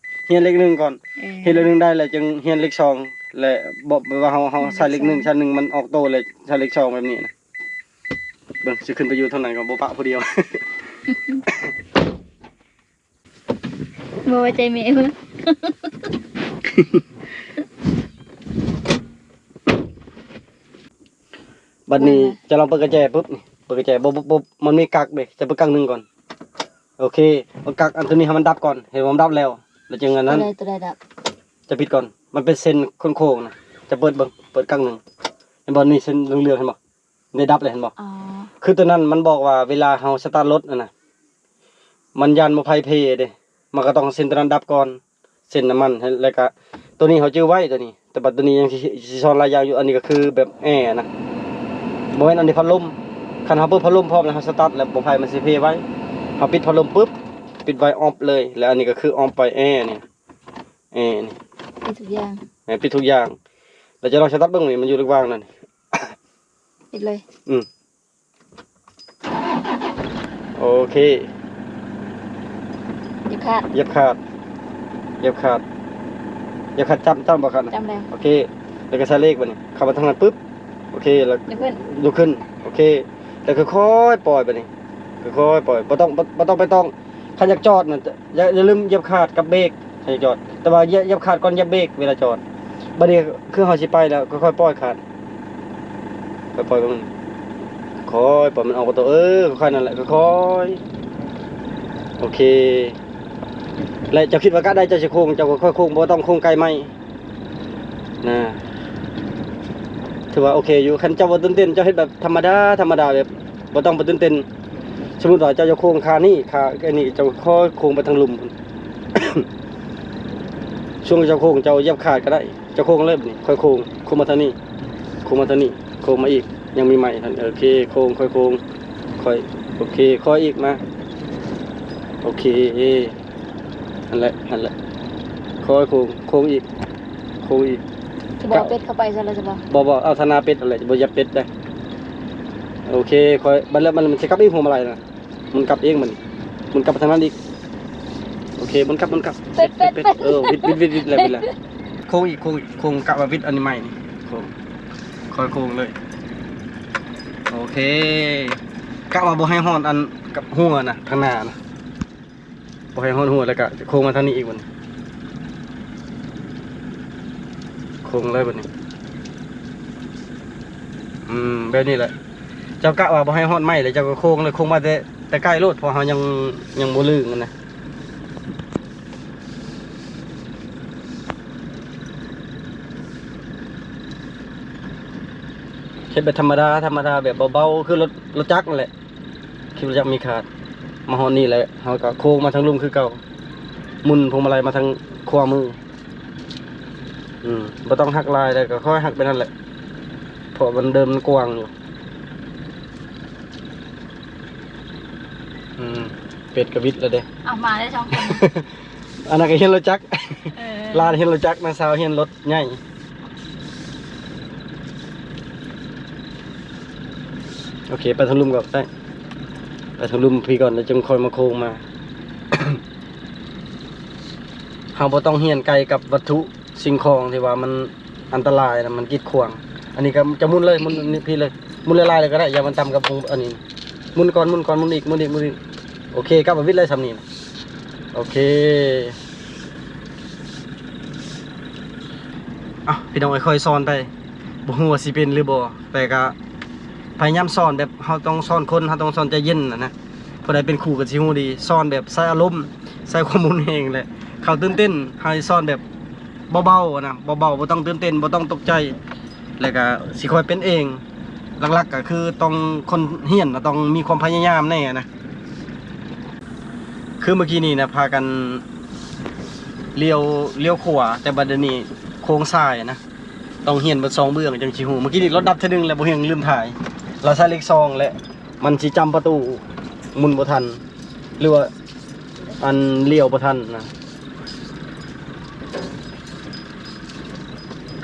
ຮຽນເລກໜຶ່ງກ່ອນ ເອີ ຮຽນເລກໜຶ່ງໄດ້ແລ້ວຈຶ່ງຮຽນເລກສອງ ແລະ ບໍ່ ແບບວ່າເຮົາ ເຮົາໃສ່ເລກໜຶ່ງ ຊັ້ນໜຶ່ງມັນອອກໂຕ ແລ້ວໃສ່ເລກສອງແບບນີ້ນະ ເບິ່ງ ຊິຂຶ້ນໄປຢູ່ທາງໃດກໍບໍ່ປະຜູ້ດຽວ ບໍ່ໄວ້ໃຈແມ່ເພິ່ນ ບັດນີ້ ເອີ ຈະລອງເປີດກະແຈປຶບນີ້ ເປີດກະແຈ ບໍ່ ບໍ່ ບໍ່ ມັນມີກັກເດ້ ຈະເປີດກັກໜຶ່ງກ່ອນ ໂອເຄ ເອົາກັກອັນໂຕນີ້ໃຫ້ມັນດັບກ່ອນ ເຫັນບໍ່ ມັນດັບແລ້ວ ແລ້ວຈຶ່ງອັນນັ້ນ ໂຕໃດ ໂຕໃດດັບ? ຈະປິດກ່ອນ ມັນເປັນເສັ້ນໂຄ້ງໆນະ ຈະເປີດເບິ່ງ ເປີດກັກໜຶ່ງ ເຫັນບໍ່ ນີ້ເສັ້ນເຫຼືອງໆ ເຫັນບໍ່ ໄດ້ດັບແລ້ວ ເຫັນບໍ່? ອໍ ຄືໂຕນັ້ນມັນບອກວ່າເວລາເຮົາສະຕາດລົດຫັ້ນນະ ມັນຢ້ານໝໍ້ໄຟເພເດ້ ມັນກໍຕ້ອງເສັ້ນໂຕນັ້ນດັບກ່ອນ ເສັ້ນນ້ຳມັນ ແລ້ວກະໂຕນີ້ເຮົາຈື່ໄວ້ໂຕນີ້ ແຕ່ວ່າໂຕນີ້ຍັງຊິ ຊິສອນຫຼາຍຢ່າງຢູ່ ອັນນີ້ກໍຄືແບບແອນະ ບໍ່ແມ່ນ ອັນນີ້ພັດລົມ ຄັນເຮົາເປີດພັດລົມພ້ອມແລ້ວ ເຮົາສະຕາດແລ້ວໝໍ້ໄຟມັນຊິເພໄວ ເຮົາປິດພັດລົມປຶບ ປິດໄວ້ອອບເລີຍ ແລ້ວອັນນີ້ກໍຄືອອບໄວ້ແອນີ້ ແອນີ້ ປິດທຸກຢ່າງ ແມ່ນ ປິດທຸກຢ່າງ ແລ້ວຈະລອງສະຕາດເບິ່ງນີ້ ມັນຢູ່ລະຫວ່າງນັ້ນ ປິດເລີຍ ອືມ ໂອເຄ ຢຽບຄາດ ຢຽບຄາດ ຢຽບຄາດ ຢຽບຄາດ ຈຳ ຈຳບໍ່ຄາດນະ? ຈຳແລ້ວ ໂອເຄ ແລ້ວກໍໃສ່ເລກບັດນີ້ ເຂົ້າມາທາງນັ້ນປຶບ ໂອເຄ ແລ້ວ ຍົກຂຶ້ນ ຍົກຂຶ້ນ ໂອເຄ ແລ້ວຄ່ອຍໆປ່ອຍບັດນີ້ ຄ່ອຍໆປ່ອຍ ບໍ່ຕ້ອງ ບໍ່ ບໍ່ຕ້ອງໄປຕ້ອງ ຄັນຢາກຈອດນະ ຢ່າ ຢ່າລືມຢຽບຄາດກັບເບຣກ ຄັນຢາກຈອດ ແຕ່ວ່າຢຽບ ຢຽບຄາດກ່ອນຢຽບເບຣກເວລາຈອດ ບັດນີ້ຄືເຮົາຊິໄປແລ້ວ ຄ່ອຍໆປ່ອຍຄາດ ຄ່ອຍໆເບິ່ງ ຄ່ອຍປ່ອຍມັນອອກປະຕູ ເອີ ຄ່ອຍໆນັ້ນແຫຼະ ຄ່ອຍໆ ໂອເຄ ແລະເຈົ້າຄິດວ່າກະໄດ້ ເຈົ້າຊິໂຄ້ງ ເຈົ້າກໍຄ່ອຍໂຄ້ງ ບໍ່ຕ້ອງໂຄ້ງໃກ້ໄມ້ນະ ຖືວ່າໂອເຄຢູ່. ຄັນເຈົ້າບໍ່ຕື່ນເຕັ້ນ ເຈົ້າເຮັດແບບທຳມະດາ ທຳມະດາ ແບບບໍ່ຕ້ອງໄປຕື່ນເຕັ້ນ ສົມມຸດວ່າເຈົ້າຈະໂຄ້ງຄານີ້ ຄາອັນນີ້ ເຈົ້າຄ່ອຍໂຄ້ງໄປທາງລຸ່ມພຸ້ນ ຊ່ວງເຈົ້າໂຄ້ງ ເຈົ້າຢຽບຄາດກໍໄດ້. ຈະໂຄ້ງເລີຍບັດນີ້ ຄ່ອຍໂຄ້ງ ໂຄ້ງມາທາງນີ້ ໂຄ້ງມາທາງນີ້ ໂຄ້ງມາອີກ ຍັງມີໄມ້ຫັ້ນ ໂອເຄ ໂຄ້ງ ຄ່ອຍໂຄ້ງ ຄ່ອຍ ໂອເຄ ຄ່ອຍອີກມາ ໂອເຄ ຫັ້ນແຫຼະ ຫັ້ນແຫຼະ ຄ່ອຍໂຄ້ງ ໂຄ້ງອີກ ໂຄ້ງອີກ ຊິບໍ່ເອົາເປັດເຂົ້າໄປຊັ້ນລະ ຊິບໍ່ ບໍ່ ບໍ່ ເອົາທາງໜ້າເປັດຫັ້ນແຫຼະ ບໍ່ຢາກເປັດໄດ໋ ໂອເຄ ຄ່ອຍ ບັດແລ້ວມັນ ມັນຊິກັບອີກ ພວງມາໄລນະ. ໝູນກັບເອງບັດນີ້ ໝູນກັບໄປທາງນັ້ນອີກ ໂອເຄ ໝູນກັບ ໝູນກັບ ເປັດ ເປັດ ເປັດ ເປັດ ເປັດ ເອີ ວິດ ວິດ ວິດ ວິດ ແລ້ວ ວິດແລ້ວ ໂຄ້ງອີກ ໂຄ້ງອີກ ໂຄ້ງ ກະວ່າວິດອັນນີ້ໃໝ່ນີ້ ໂຄ້ງ ຄ່ອຍໂຄ້ງເລີຍ ໂອເຄ ກະວ່າບໍ່ໃຫ້ຮອດອັນກັບຫົວນະ ທາງໜ້ານະ ບໍ່ໃຫ້ຮອດຫົວ ແລ້ວກະໂຄ້ງມາທາງນີ້ອີກບັດນີ້ ໂຄ້ງເລີຍບັດນີ້ ອືມ ແບບນີ້ແຫຼະ ເຈົ້າກະວ່າບໍ່ໃຫ້ຮອດໄມ້ ແລ້ວເຈົ້າກໍໂຄ້ງເລີຍ ໂຄ້ງມາແຕ່ ແຕ່ໃກ້ໂລດ ເພາະເຮົາຍັງ ຍັງບໍ່ລຶ້ງຫັ້ນນະ ເຮັດແບບທຳມະດາ ທຳມະດາ ແບບເບົາໆ ຄືລົດ ລົດຈັກນັ້ນແຫຼະ ຂີ່ລົດຈັກມີຄາດ ມາຮອດນີ້ແຫຼະ ເຮົາກໍໂຄ້ງມາທາງລຸ່ມຄືເກົ່າ ໝູນພວງມາໄລມາທາງຂວາມື ອືມ ບໍ່ຕ້ອງຫັກຫຼາຍ ແລ້ວກໍຄ່ອຍຫັກໄປນັ້ນແຫຼະ ເພາະມັນເດີມມັນກວ້າງຢູ່ ອືມ ເປັດກໍວິດແລ້ວເດ້ ເອົາມາໄດ້ສອງຄົນ ອັນນັ້ນກໍຮຽນລົດຈັກ ເອີ ຫຼານຮຽນລົດຈັກ ນ້າສາວຮຽນລົດໃຫຍ່ ໂອເຄ ໄປທາງລຸ່ມກ່ອນກໍໄດ້ ໄປທາງລຸ່ມພີ້ກ່ອນ ແລ້ວຈຶ່ງຄ່ອຍມາໂຄ້ງມາ ເຮົາບໍ່ຕ້ອງຮຽນໃກ້ກັບວັດຖຸສິ່ງຂອງທີ່ວ່າມັນ ອັນຕະລາຍນະ ມັນກີດຂວາງ ອັນນີ້ກໍຈະໝູນເລີຍ ໝູນນີ້ພີ້ເລີຍ ໝູນຫຼາຍໆເລີຍກໍໄດ້ ຢ່າມັນຕ່ຳກັບອັນນີ້ ໝູນກ່ອນ ໝູນກ່ອນ ໝູນອີກ ໝູນອີກ ໝູນອີກ ໂອເຄ ກັບມາວິດເລີຍສ່ຳນີ້ນະ ໂອເຄ ເອົ້າ ພີ່ນ້ອງເອີຍ ຄ່ອຍສອນໄປ ບໍ່ຮູ້ວ່າຊິເປັນຫຼືບໍ່ ແຕ່ກໍພະຍາຍາມສອນແບບ ເຮົາຕ້ອງສອນຄົນ ເຮົາຕ້ອງສອນໃຈເຢັນນະ ຜູ້ໃດເປັນຄູກໍຊິຮູ້ດີ ສອນແບບໃຊ້ອາລົມ ໃຊ້ຄວາມຮຸນແຮງແຫຼະ ເຂົາຕື່ນເຕັ້ນ ເຮົາຊິສອນແບບ ເບົາໆນະ ເບົາໆ ບໍ່ຕ້ອງຕື່ນເຕັ້ນ ບໍ່ຕ້ອງຕົກໃຈ ແລ້ວກະຊິຄ່ອຍເປັນເອງ ຫຼັກໆກະຄືຕ້ອງ ຄົນຮຽນນະຕ້ອງມີຄວາມພະຍາຍາມແດ່ນະ ຄືເມື່ອກີ້ນີ້ນະ ພາກັນລ້ຽວ ລ້ຽວຂວາ ແຕ່ບັດດຽວນີ້ໂຄ້ງຊ້າຍນະ ຕ້ອງຮຽນເບິດສອງເບື້ອງຈັ່ງຊິຮູ້ ເມື່ອກີ້ນີ້ລົດດັບເທື່ອໜຶ່ງແລ້ວ ບໍ່ຮຽນ ລືມຖ່າຍ ລາວໃຊ້ເລກສອງແຫຼະ ມັນຊິຈ້ຳປະຕູ ໝູນບໍ່ທັນ ຫຼືວ່າອັນລ້ຽວບໍ່ທັນນະ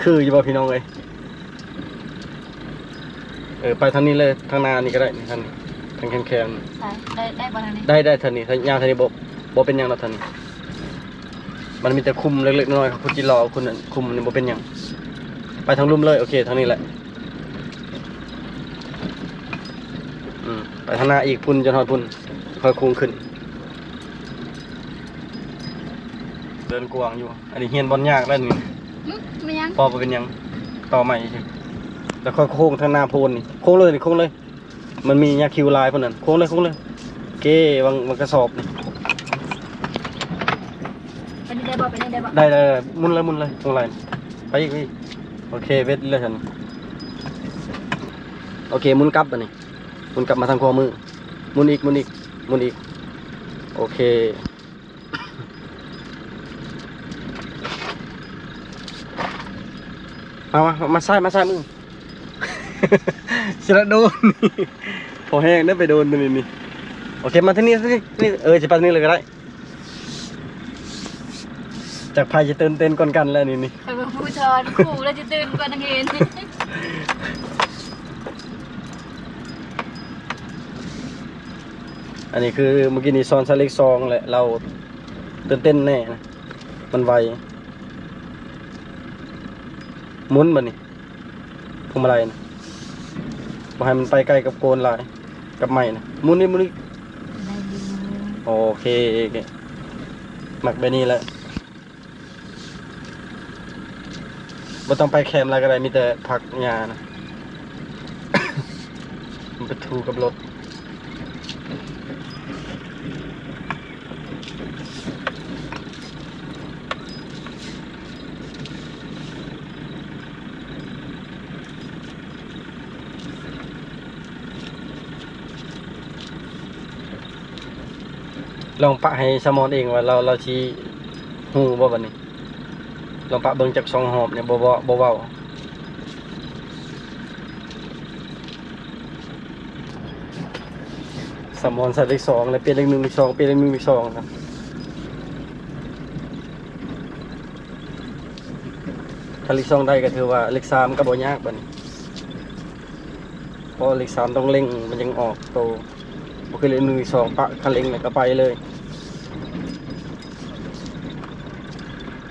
ຄືຢູ່ບໍ່ພີ່ນ້ອງເອີຍ ເອີ ໄປທາງນີ້ເລີຍ ທາງໜ້ານີ້ກໍໄດ້ ນີ້ ທາງນີ້ ທາງແຄມໆ ໄດ້ ໄດ້ບໍ່ທາງນີ້ ໄດ້ ໄດ້ທາງນີ້ ທາງ ຍ່າງທາງນີ້ບໍ່ ບໍ່ເປັນຫຍັງດອກທາງນີ້ ມັນມີແຕ່ຂຸມເລັກໆນ້ອຍໆ ເຂົາຂຸດຈິເລາະ ຂຸມນີ້ບໍ່ເປັນຫຍັງ ໄປທາງລຸ່ມເລີຍ ໂອເຄ ທາງນີ້ແຫຼະ ອືມ ໄປທາງໜ້າອີກພຸ້ນ ຈົນຮອດພຸ້ນ ຄ່ອຍໂຄ້ງຂຶ້ນ ເດີນກວ້າງຢູ່ ອັນນີ້ຮຽນບ່ອນຍາກແລ້ວນີ້ ຫຶ ແມ່ນຫຍັງ? ບໍ່ ບໍ່ເປັນຫຍັງ ຕໍ່ໃໝ່ຊື່ ແລ້ວຄ່ອຍໂຄ້ງທາງໜ້າໂພນນີ້ ໂຄ້ງເລີຍນີ້ ໂຄ້ງເລີຍ ມັນມີຫຍ້າຄິວຫຼາຍພຸ້ນນັ້ນ ໂຄ້ງເລີຍ ໂຄ້ງເລີຍ ເກ ວາງ ວາງກະສອບນີ້ ໄປນີ້ໄດ້ບໍ່? ໄປນີ້ໄດ້ບໍ່? ໄດ້ ໄດ້ ໄດ້ ໝູນເລີຍ ໝູນເລີຍ ໂຄ້ງຫຼາຍ ໄປອີກ ໄປອີກ ໂອເຄ ເວັດເລີຍຊັ້ນ ໂອເຄ ໝູນກັບບັດນີ້ ໝູນກັບມາທາງຂວາມື ໝູນອີກ ໝູນອີກ ໝູນອີກ ໂອເຄ ມາ ມາ ມາຊ້າຍ ມາຊ້າຍມື ຊິລະໂດນ ພໍແຮງເດີໄປໂດນໂຕນີ້ນີ້ ໂອເຄ ມາທາງນີ້ ທາງນີ້ ນີ້ ເອີ ຊິໄປທາງນີ້ເລີຍກໍໄດ້ ຈັກໃຜຈະຕື່ນເຕັ້ນກ່ອນກັນແລ້ວນີ້ນີ້ ຂ້ອຍເປັນຜູ້ສອນ ຄູລະຊິຕື່ນກ່ອນນັກຮຽນ ອັນນີ້ຄືເມື່ອກີ້ນີ້ສອນໃສ່ເລກສອງແຫຼະ ລາວຕື່ນເຕັ້ນແດ່ນະ ມັນໄວ ໝູນບັດນີ້ ພວງມາໄລນະ ບໍ່ໃຫ້ມັນໄປໃກ້ກັບໂກນຫຼາຍ ກັບໄມ້ນະ ໝູນນີ້ ໝູນນີ້ ໄດ້ຢູ່ ໂອເຄ ມັກແບບນີ້ແຫຼະ ບໍ່ຕ້ອງໄປແຄມຫຼາຍກໍໄດ້ ມີແຕ່ຜັກຫຍ້ານະ ມັນໄປຖູກັບລົດ. ລອງປະໃຫ້ສະໝອນເອງວ່າລາວ ລາວຊິຮູ້ບໍ່ບັດນີ້? ລອງປະເບິ່ງຈັກສອງຮອບນີ້ ບໍ່ ບໍ່ ບໍ່ເວົ້າ. ສະໝອນໃສ່ເລກສອງ ແລ້ວປ່ຽນເລກໜຶ່ງ ເລກສອງ ປ່ຽນເລກໜຶ່ງ ເລກສອງນະ. ຖ້າເລກສອງໄດ້ກໍຖືວ່າເລກສາມກໍບໍ່ຍາກບັດນີ້ ເພາະເລກສາມຕ້ອງເລັ່ງ ມັນຈຶ່ງອອກໂຕ. ບໍ່ຄືເລກໜຶ່ງ ເລກສອງ ປະຄັນເລັ່ງແລ້ວກໍໄປເລີຍ.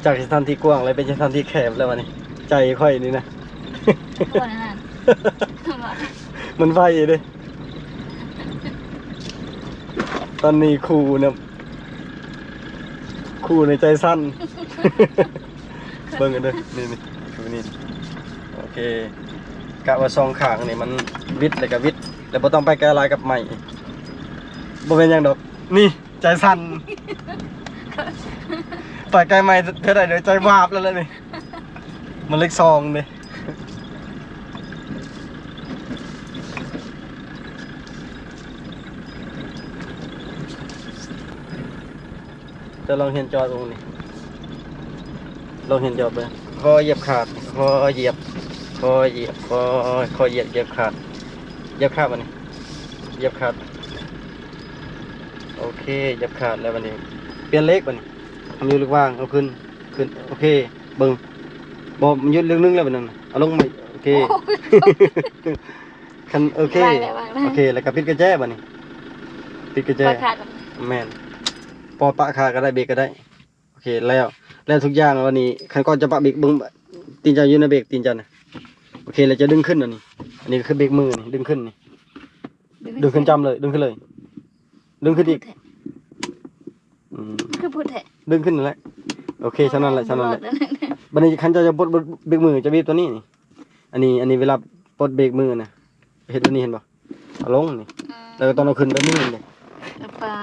ຈາກສະຖານທີ່ກວ້າງແລ້ວເປັນສະຖານທີ່ແຄບແລ້ວບັດນີ້ ໃຈຂ້ອຍນີ້ນະ ບໍ່ນັ້ນ ມັນໄວເດ້. ຕອນນີ້ຄູນະ ຄູໃນໃຈສັ່ນ. ເບິ່ງກັນເດີ ນີ້ໆ ຄືນີ້ ໂອເຄ. ກະວ່າສອງຂ້າງນີ້ມັນຫວິດແລ້ວກະຫວິດ ແລ້ວບໍ່ຕ້ອງໄປໃກ້ຫຼາຍກັບໄມ້. ບໍ່ແມ່ນຫຍັງດອກ ນີ້ໃຈສັ່ນ. ໄປໃກ້ໄມ້ເທື່ອໃດເດີ ໃຈວາບແລ້ວແຫຼະນີ້. ໝາຍເລກສອງເດ້. ເຈົ້າລອງຮຽນຈອດເບິ່ງນີ້ ລອງຮຽນຈອດເບິ່ງ. ຄໍຢຽບຂາດ ຄໍຢຽບ ຄໍຢຽບ ຄໍ ຄໍຢຽບ ຢຽບຂາດ ຢຽບຂາດບັດນີ້ ຢຽບຂາດ. ໂອເຄ ຢຽບຂາດແລ້ວບັດນີ້ ປ່ຽນເລກບັດນີ້. ມັນຢູ່ເລກວ່າງ ເອົາຂຶ້ນ ຂຶ້ນ ໂອເຄ. ເບິ່ງ ບໍ່ມັນຢຸດເລື່ອງໜຶ່ງແລ້ວບັດນັ້ນ ເອົາລົງໃໝ່ ໂອເຄ. ຄັນ ໂອເຄ ວາງແລ້ວ ວາງແລ້ວ ໂອເຄ ແລ້ວກໍປິດກະແຈບັດນີ້ ປິດກະແຈ ແມ່ນ ພໍປະຄາກໍໄດ້ ເບຣກກໍໄດ້ ໂອເຄ ແລ້ວ ແລ້ວທຸກຢ່າງແລ້ວນີ້ ຄັນກ່ອນຈະປະເບຣກ ເບິ່ງຕີນເຈົ້າຢູ່ໃນເບຣກ ຕີນເຈົ້ານະ ໂອເຄ ແລ້ວຈະດຶງຂຶ້ນອັນນີ້ ອັນນີ້ກໍຄືເບຣກມືນີ້ ດຶງຂຶ້ນນີ້ ດຶງຂຶ້ນຈ້ຳເລີຍ ດຶງຂຶ້ນເລີຍ ດຶງຂຶ້ນອີກ ອືມ ຄືພຸດແທ້ ດຶງຂຶ້ນນັ້ນແຫຼະ ໂອເຄ ສ່ຳນັ້ນແຫຼະ ສ່ຳນັ້ນແຫຼະ. ບັດນີ້ຄັນເຈົ້າຈະປົດເບຣກມື ຈະບີບຕົວນີ້ນີ້ ອັນນີ້ ອັນນີ້ເວລາປົດເບຣກມືນະ ເຮັດແບບນີ້ເຫັນບໍ່? ເອົາລົງນີ້ ອືມ ແລ້ວກໍຕ້ອງເອົາຂຶ້ນແບບນີ້ເດ້ ປາ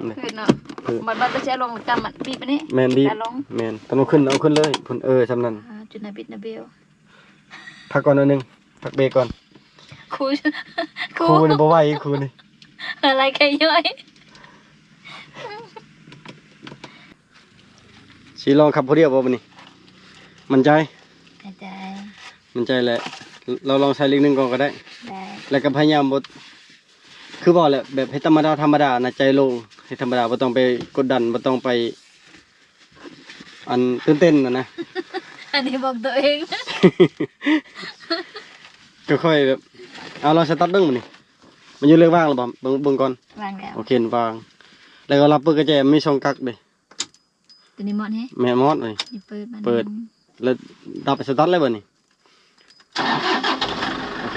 ນີ້ ຄືເນາະ ຄື ບັດ ບັດຈະເອົາລົງ ກຳມັນບີບອັນນີ້ ແມ່ນ ບີບ ແມ່ນ ຕ້ອງເອົາຂຶ້ນ ເອົາຂຶ້ນເລີຍ ພຸ້ນ ເອີ ສ່ຳນັ້ນ ອ່າ ຈຸດນະບິດນະເບວ ພັກກ່ອນໜ້ອຍໜຶ່ງ ພັກເບຣກກ່ອນ ຄູ ຄູ ຄູນີ້ບໍ່ໄຫວ ຄູນີ້ ອາໄລໄຂ່ຍ້ອຍ. ຊິລອງຂັບຜູ້ດຽວບໍ່ບັດນີ້? ໝັ້ນໃຈ? ໝັ້ນໃຈ ໝັ້ນໃຈແຫຼະ ລອງ ລອງໃສ່ເລກໜຶ່ງກ່ອນກໍໄດ້ ໄດ້ ແລ້ວກໍພະຍາຍາມບໍ່ ຄືເວົ້າແຫຼະ ແບບເຮັດທຳມະດາ ທຳມະດານະ ໃຈໂລ່ງ ເຮັດທຳມະດາ ບໍ່ຕ້ອງໄປກົດດັນ ບໍ່ຕ້ອງໄປ ອັນ ຕື່ນເຕັ້ນຫັ້ນນະ ອັນນີ້ບອກຕົວເອງ ກໍຄ່ອຍແບບ ເອົາລອງສະຕາດເບິ່ງບັດນີ້ ມັນຢູ່ເລກວ່າງແລ້ວບໍ່? ເບິ່ງ ເບິ່ງກ່ອນ ວ່າງແລ້ວ ໂອເຄ ວ່າງ ແລ້ວກໍລັບເປີດກະແຈ ມັນມີສອງກັກເດ້ ຕົວນີ້ມອດແຮງ ແມ່ນມອດເລີຍ ນີ້ເປີດມາ ເປີດ ແລ້ວດັບ ສະຕາດແລ້ວບັດນີ້ ໂອເຄ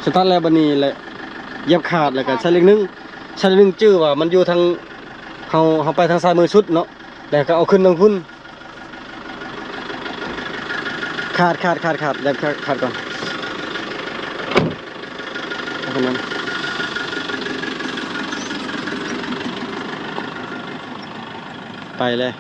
ສະຕາດແລ້ວບັດນີ້ແຫຼະ ຢຽບຄາດ ແລ້ວກໍໃສ່ເລກໜຶ່ງ ໃສ່ເລກໜຶ່ງຈື່ວ່າມັນຢູ່ທາງ ເຮົາ ເຮົາໄປທາງຊ້າຍມືສຸດເນາະ ແລ້ວກໍເອົາຂຶ້ນທາງພຸ້ນ ຄາດ ຄາດ ຄາດ ຄາດ ຢຽບຄາດ ຄາດກ່ອນ ເອົາຂຶ້ນນັ້ນ ໄປເລີຍ.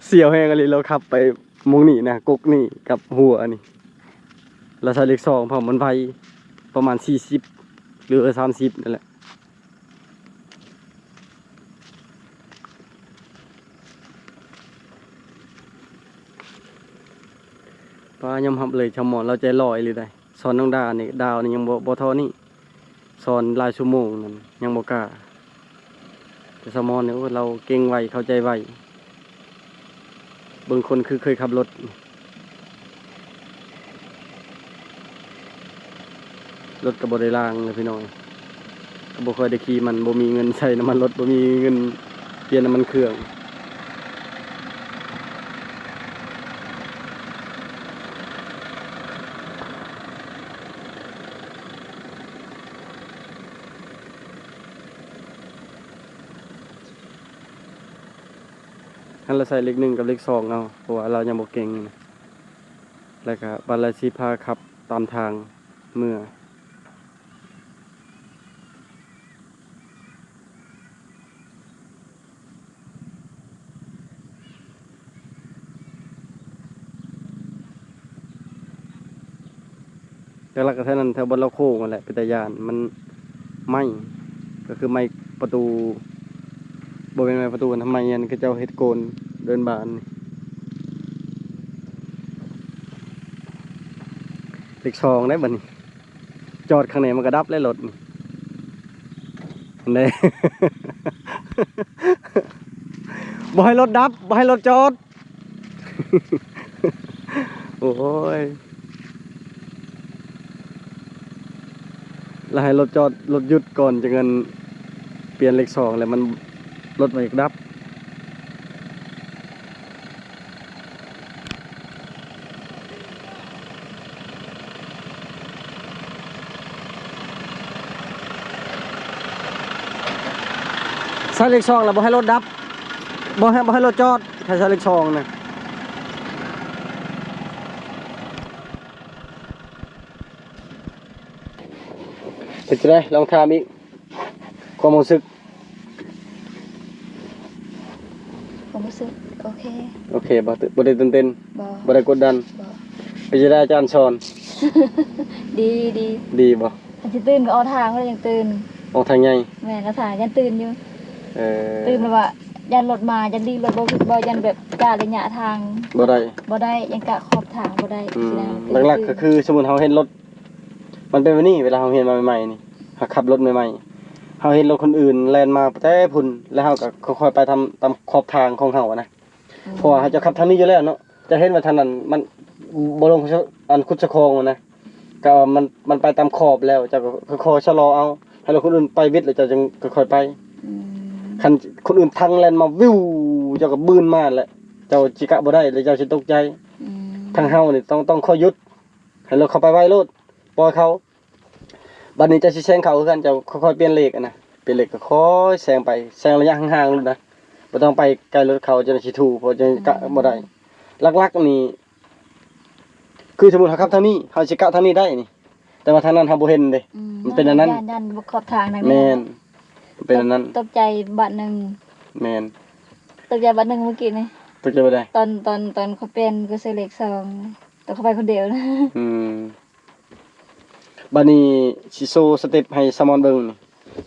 ສ່ຽວແຮງອີ່ຫຼີ ລາວຂັບໄປໝ່ອງນີ້ນະ ກົກນີ້ກັບຫົວນີ້ ລາວໃສ່ເລກສອງ ເພາະມັນໄວ ປະມານສີ່ສິບ ຫຼື ສາມສິບ ນັ້ນແຫຼະ. ປ້າ ຍອມຮັບເລີຍ ຊາວມອນລາວໃຈຫຼໍ່ອີ່ຫຼີໃດ໋. ສອນນ້ອງດານີ້ ດາວນີ້ຍັງບໍ່ ບໍ່ທໍ່ນີ້ ສອນຫຼາຍຊົ່ວໂມງນັ້ນຍັງບໍ່ກ້າ. ແຕ່ຊາວມອນນີ້ ໂອ້ ລາວເກັ່ງໄວ ເຂົ້າໃຈໄວ. ເບິ່ງຄົນຄືເຄີຍຂັບລົດ ລົດກໍບໍ່ໄດ້ລ້າງເລີຍພີ່ນ້ອງ ກໍບໍ່ຄ່ອຍໄດ້ຂີ່ ມັນບໍ່ມີເງິນໃສ່ນ້ຳມັນລົດ ບໍ່ມີເງິນປ່ຽນນ້ຳມັນເຄື່ອງ. ຫັ້ນລະໃສ່ເລກໜຶ່ງກັບເລກສອງເອົາ ເພາະວ່າລາວຍັງບໍ່ເກັ່ງນະ ແລ້ວກະບັດລະຊິພາຂັບຕາມທາງເມືອ. ຫຼັກໆ ກໍແຖວນັ້ນ ແຖວບ່ອນລາວໂຄ້ງຫັ້ນແຫຼະ ເປັນຕາຢ້ານ ມັນໄມ້ ກໍຄືໄມ້ປະຕູ ບໍ່ແມ່ນໄມ້ປະຕູ ໄມ້ອັນເຂົາເຈົ້າເຮັດໂກນເດີ່ນບານນີ້ ເລກສອງໄດ໋ບັດນີ້. ຈອດຂ້າງໃນມັນກໍດັບແລ້ວລົດນີ້ ຫັ້ນເດ້ ບໍ່ໃຫ້ລົດດັບ ບໍ່ໃຫ້ລົດຈອດ ໂອ້ຍ ແລ້ວໃຫ້ລົດຈອດ ລົດຢຸດກ່ອນ ຈັ່ງນັ້ນປ່ຽນເລກສອງ ແລ້ວມັນ ລົດມັນຢາກດັບ. ໃສ່ເລກສອງແລ້ວບໍ່ໃຫ້ລົດດັບ ບໍ່ໃຫ້ ບໍ່ໃຫ້ລົດຈອດ ໃຫ້ໃສ່ເລກສອງນະ. ເປັນຈັ່ງໃດ? ລອງຖາມອີກ ຄວາມຮູ້ສຶກ? ຄວາມຮູ້ສຶກໂອເຄ. ໂອເຄບໍ່? ບໍ່ໄດ້ຕື່ນເຕັ້ນ? ບໍ່. ບໍ່ໄດ້ກົດດັນ? ບໍ່. ເປັນຈັ່ງໃດອາຈານສອນ? ດີ ດີ. ດີບໍ່? ຄັນຊິຕື່ນກໍອອກທາງແລ້ວຈັ່ງຕື່ນ. ອອກທາງໃຫຍ່? ແມ່ນ ອອກທາງ ຢ້ານຕື່ນຢູ່. ເອີ ຕື່ນແບບວ່າຢ້ານລົດມາ ຢ້ານຫຼີກລົດບໍ່ ບໍ່ ຢ້ານແບບກະໄລຍະທາງບໍ່ໄດ້ ບໍ່ໄດ້ ຢ້ານກະຂອບທາງບໍ່ໄດ້. ອືມ ຊິໄດ້ ຫຼັກໆ ກໍຄືສົມມຸດເຮົາເຫັນລົດ ມັນເປັນແບບນີ້ ເວລາເຮົາຮຽນມາໃໝ່ໆ ນີ້ ເຮົາຂັບລົດໃໝ່ໆ ເຮົາເຫັນລົດຄົນອື່ນແລ່ນມາແຕ່ພຸ້ນ ແລ້ວເຮົາກໍຄ່ອຍໆ ໄປຕາມ ຕາມຂອບທາງຂອງເຮົານະ. ອືມ ເພາະວ່າເຮົາຈະຂັບທາງນີ້ຢູ່ແລ້ວເນາະ ຈະເຫັນວ່າທາງນັ້ນມັນບໍ່ລົງ ອັນ ຂຸດສະຄອງນະ ກໍມັນ ມັນໄປຕາມຂອບແລ້ວ ເຈົ້າກໍຄ່ອຍໆ ຊະລໍເອົາ ໃຫ້ລົດຄົນອື່ນໄປວິດ ແລ້ວເຈົ້າຈຶ່ງຄ່ອຍໆ ໄປ. ອືມ ຄັນຄົນອື່ນທັງແລ່ນມາວິວ ເຈົ້າກໍບືນມາແຫຼະ ເຈົ້າຊິກະບໍ່ໄດ້ ແລ້ວເຈົ້າຊິຕົກໃຈ. ອືມ ທາງເຮົານີ້ຕ້ອງ ຕ້ອງຄ່ອຍຢຸດ ໃຫ້ລົດເຂົ້າໄປໄວໂລດ ປ່ອຍເຂົາ. ບັດນີ້ເຈົ້າຊິແຊງເຂົາຄືກັນ ເຈົ້າຄ່ອຍໆ ປ່ຽນເລກຫັ້ນນະ ປ່ຽນເລກກໍຄ່ອຍແຊງໄປ ແຊງໄລຍະຫ່າງໆ ໂລດນະ ບໍ່ຕ້ອງໄປໃກ້ລົດເຂົາ ເຈົ້າໜ້າທີ່ຖູ່ ເພາະເຈົ້າກະບໍ່ໄດ້. ຫຼັກໆ ນີ້ ຄືສົມມຸດເຮົາຂັບທາງນີ້ ເຮົາຊິກະທາງນີ້ໄດ້ນີ້ ແຕ່ວ່າທາງນັ້ນເຮົາບໍ່ເຫັນເດ້. ອືມ ມັນເປັນອັນນັ້ນ ຢ້ານ ຢ້ານບໍ່ຂອບທາງນະ. ແມ່ນ ມັນເປັນອັນນັ້ນ. ຕົກໃຈບາດໜຶ່ງ. ແມ່ນ ຕົກໃຈບາດໜຶ່ງມື້ກີ້ນີ້. ຕົກໃຈບາດໃດ? ຕອນ ຕອນ ຕອນເຂົາປ່ຽນ ກໍໃສ່ເລກສອງ ແຕ່ເຂົາໄປຄົນດຽວນະ. ອືມ ບາດນີ້ຊິໂຊສະເຕັບໃຫ້ສາວມອນເບິ່ງນີ້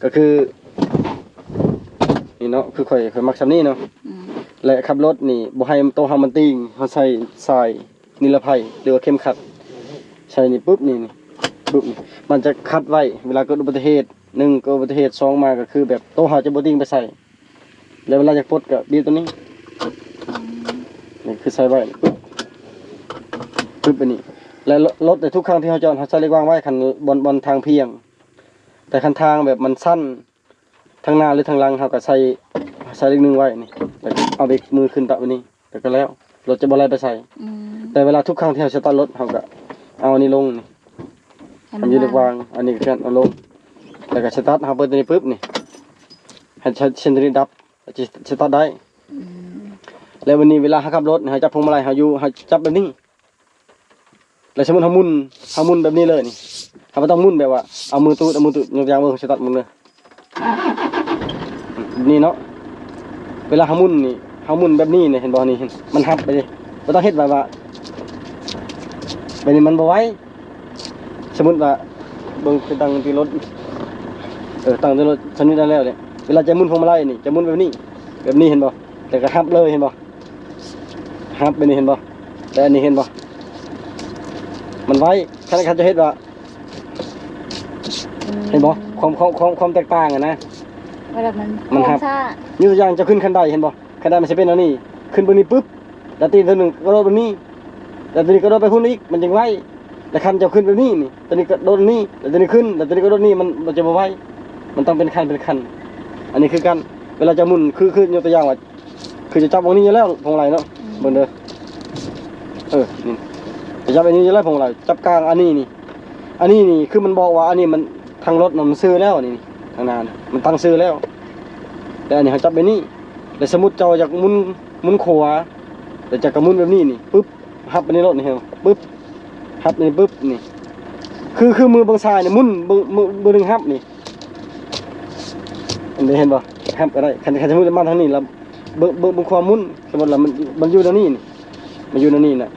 ກໍຄື ນີ້ເນາະ ຄືຂ້ອຍ ຂ້ອຍມັກສ່ຳນີ້ເນາະ. ອືມ ແລະ ຂັບລົດນີ້ບໍ່ໃຫ້ໂຕເຮົາມັນຕີງ ເຮົາໃສ່ສາຍນິລະໄພ ຫຼືວ່າເຂັມຂັດ ໃສ່ນີ້ປຶບ ນີ້ ນີ້ປຶບ ນີ້ ມັນຈະຂັດໄວ້ ເວລາເກີດອຸບັດຕິເຫດ ໜຶ່ງ ເກີດອຸບັດຕິເຫດ ສອງ ມາກໍຄືແບບໂຕເຮົາຈະບໍ່ຕີງໄປໃສ. ແລ້ວເວລາຈະປົດກໍບີບຕົວນີ້ ອືມ ນີ້ຄືໃສ່ໄວ້ປຶບ ປຶບ ອັນນີ້ ແລ້ວລົດ ແຕ່ທຸກຄັ້ງທີ່ເຮົາຈອດ ເຮົາໃສ່ເລກວາງໄວ້ ຄັນບ່ອນ ບ່ອນທາງພຽງ. ແຕ່ຄັນທາງແບບມັນສັ້ນ ທາງໜ້າ ຫຼື ທາງຫຼັງ ເຮົາກໍໃສ່ ໃສ່ເລກໜຶ່ງໄວ້ນີ້ ແລ້ວກໍເອົາເບຣກມືຂຶ້ນຕະແບບນີ້ ແລ້ວກໍແລ້ວ ລົດຈະບໍ່ໄຫຼໄປໃສ. ອືມ ແຕ່ເວລາທຸກຄັ້ງທີ່ເຮົາສະຕາດລົດ ເຮົາກໍເອົາອັນນີ້ລົງນີ້ ໃຫ້ມັນຢູ່ເລກວາງ ອັນນີ້ກໍເອົາລົງ ແລ້ວກໍສະຕາດ ເຮົາເປີດຕົວນີ້ປຶບນີ້ ໃຫ້ເສັ້ນຕົວນີ້ດັບ ແລ້ວຈະສະຕາດໄດ້. ອືມ ແລ້ວບັດນີ້ເວລາເຮົາຂັບລົດ ເຮົາຈັບພວງມາໄລ ເຮົາຢູ່ ເຮົາຈັບແບບນີ້ ແລ້ວສົມມຸດເຮົາໝຸນ ເຮົາໝຸນແບບນີ້ເລີຍນີ້ ເຮົາບໍ່ຕ້ອງໝຸນແບບວ່າເອົາມືຕູດ ເອົາມືຕູດ ຍົກຕົວຢ່າງເບິ່ງ ສະຕາດໝູນເດີ ນີ້ເນາະ ເວລາເຮົາໝຸນນີ້ ເຮົາໝຸນແບບນີ້ນີ້ ເຫັນບໍ່ ນີ້ ມັນຮັບໄປເດ້ ບໍ່ຕ້ອງເຮັດແບບວ່າ ແບບນີ້ມັນບໍ່ໄວ. ສົມມຸດວ່າ ເບິ່ງ ໄປຕັ້ງຕີນລົດ ເອີ ຕັ້ງຕີນລົດ ສະໜິດໄດ້ແລ້ວເດ້ ເວລາຈະໝຸນພວງມາໄລນີ້ ຈະໝຸນແບບນີ້ ແບບນີ້ ເຫັນບໍ່ ແລ້ວກໍຮັບເລີຍ ເຫັນບໍ່ ຮັບແບບນີ້ ເຫັນບໍ່ ແຕ່ອັນນີ້ ເຫັນບໍ່ ມັນໄວ ຄັນ ຄັນຈະເຮັດວ່າ ອືມ ເຫັນບໍ່ ຄວາມ ຄວາມ ຄວາມ ຄວາມແຕກຕ່າງຫັ້ນນະ ເວລາມັນ ມັນຮັບ ໂຄ້ງຊ້າ ຍົກຕົວຢ່າງ ເຈົ້າຂຶ້ນຂັ້ນໄດ ເຫັນບໍ່ ຄັນໄດມັນຊິເປັນແນວນີ້ ຂຶ້ນເບິ່ງນີ້ປຶບ ແລ້ວຕີນຕົວໜຶ່ງກະໂດດເບິ່ງນີ້ ແລ້ວຕົວນີ້ກະໂດດໄປພຸ້ນອີກ ມັນຈຶ່ງໄວ. ແລ້ວຄັນເຈົ້າຂຶ້ນແບບນີ້ນີ້ ຕົວນີ້ກະໂດດນີ້ ແລ້ວຕົວນີ້ຂຶ້ນ ແລ້ວຕົວນີ້ກະໂດດນີ້ ມັນ ມັນຈະບໍ່ໄວ ມັນຕ້ອງເປັນຂັ້ນເປັນຂັ້ນ. ອັນນີ້ຄືກັນ ເວລາເຈົ້າໝຸນ ຄື ຄືຍົກຕົວຢ່າງວ່າ ຄືຈະຈັບໝ່ອງນີ້ຢູ່ແລ້ວພວງມາໄລເນາະ ອືມ ເບິ່ງເດີ ເອີ ນີ້ ຈະຈັບອັນນີ້ຢູ່ແລ້ວພວງມາໄລ ຈັບກາງອັນນີ້ນີ້ ອັນນີ້ນີ້ ຄືມັນບອກວ່າ ອັນນີ້ມັນ ທາງລົດມັນຊື່ແລ້ວ ອັນນີ້ນີ້ ທາງໜ້ານີ້ ມັນຕັ້ງຊື່ແລ້ວ ແຕ່ອັນນີ້ເຮົາຈັບແບບນີ້ ແລ້ວສົມມຸດເຈົ້າຢາກໝຸນ ໝູນຂວາ ແລ້ວເຈົ້າກໍໝູນແບບນີ້ນີ້ ປຶບ ຮັບອັນນີ້ໂລດນີ້ ເຫັນບໍ່? ປຶບ ຮັບອັນນີ້ປຶບນີ້ ຄື ຄືມືເບິ່ງຊ້າຍນີ້ໝູນ ເບິ່ງ ມື ມືໜຶ່ງຮັບນີ້ ອັນນີ້ເຫັນບໍ່? ຮັບກໍໄດ້ ຄັນ ຄັນສົມມຸດມາທາງນີ້ລະ ເບິ່ງ ເບິ່ງ ເບິ່ງຂວາໝູນ ສົມມຸດລະ ມັນ ມັນຢູ່ແນວນີ້ນີ້ ມັນຢູ່ແນວນີ້ນະ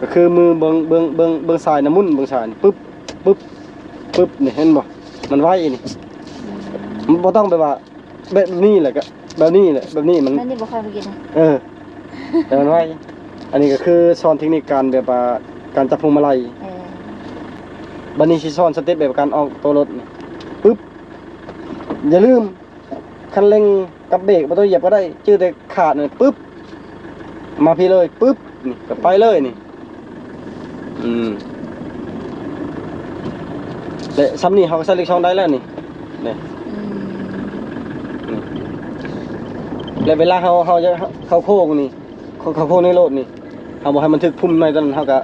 ກໍຄືມືເບິ່ງ ເບິ່ງ ເບິ່ງ ເບິ່ງຊ້າຍນະ ໝູນເບິ່ງຊ້າຍນີ້ ປຶບ ປຶບ ປຶບ ນີ້ ເຫັນບໍ່? ມັນໄວນີ້ ບໍ່ຕ້ອງແບບວ່າ ແບບນີ້ແຫຼະ ກໍແບບນີ້ແຫຼະ ແບບນີ້ມັນ ແບບນີ້ບໍ່ຄ່ອຍໄປກິນນະ ເອີ ແຕ່ມັນໄວ. ອັນນີ້ກໍຄືສອນເທັກນິກການແບບວ່າ ການຈັບພວງມາໄລ. ເອີ ບັດນີ້ຊິສອນສະເຕັບແບບການອອກໂຕລົດນີ້ ປຶບ ຢ່າລືມ ຄັນເລັ່ງກັບເບຣກບໍ່ຕ້ອງຢຽບກໍໄດ້ ຈື່ແຕ່ຂາດນີ້ ປຶບ ມາພີ້ເລີຍ ປຶບ ນີ້ກໍໄປເລີຍນີ້. ອືມ ແລະ ສ່ຳນີ້ເຮົາກໍໃສ່ເລກສອງໄດ້ແລ້ວນີ້ ນີ້ ອືມ ນີ້ ແລະ ເວລາເຮົາ ເຮົາຈະເຂົ້າໂຄ້ງນີ້ ເຂົ້າ ເຂົ້າໂຄ້ງໃນໂລດນີ້ ເຮົາບໍ່ໃຫ້ມັນຖືກພຸ້ມໃນຕອນນັ້ນ ເຮົາກໍ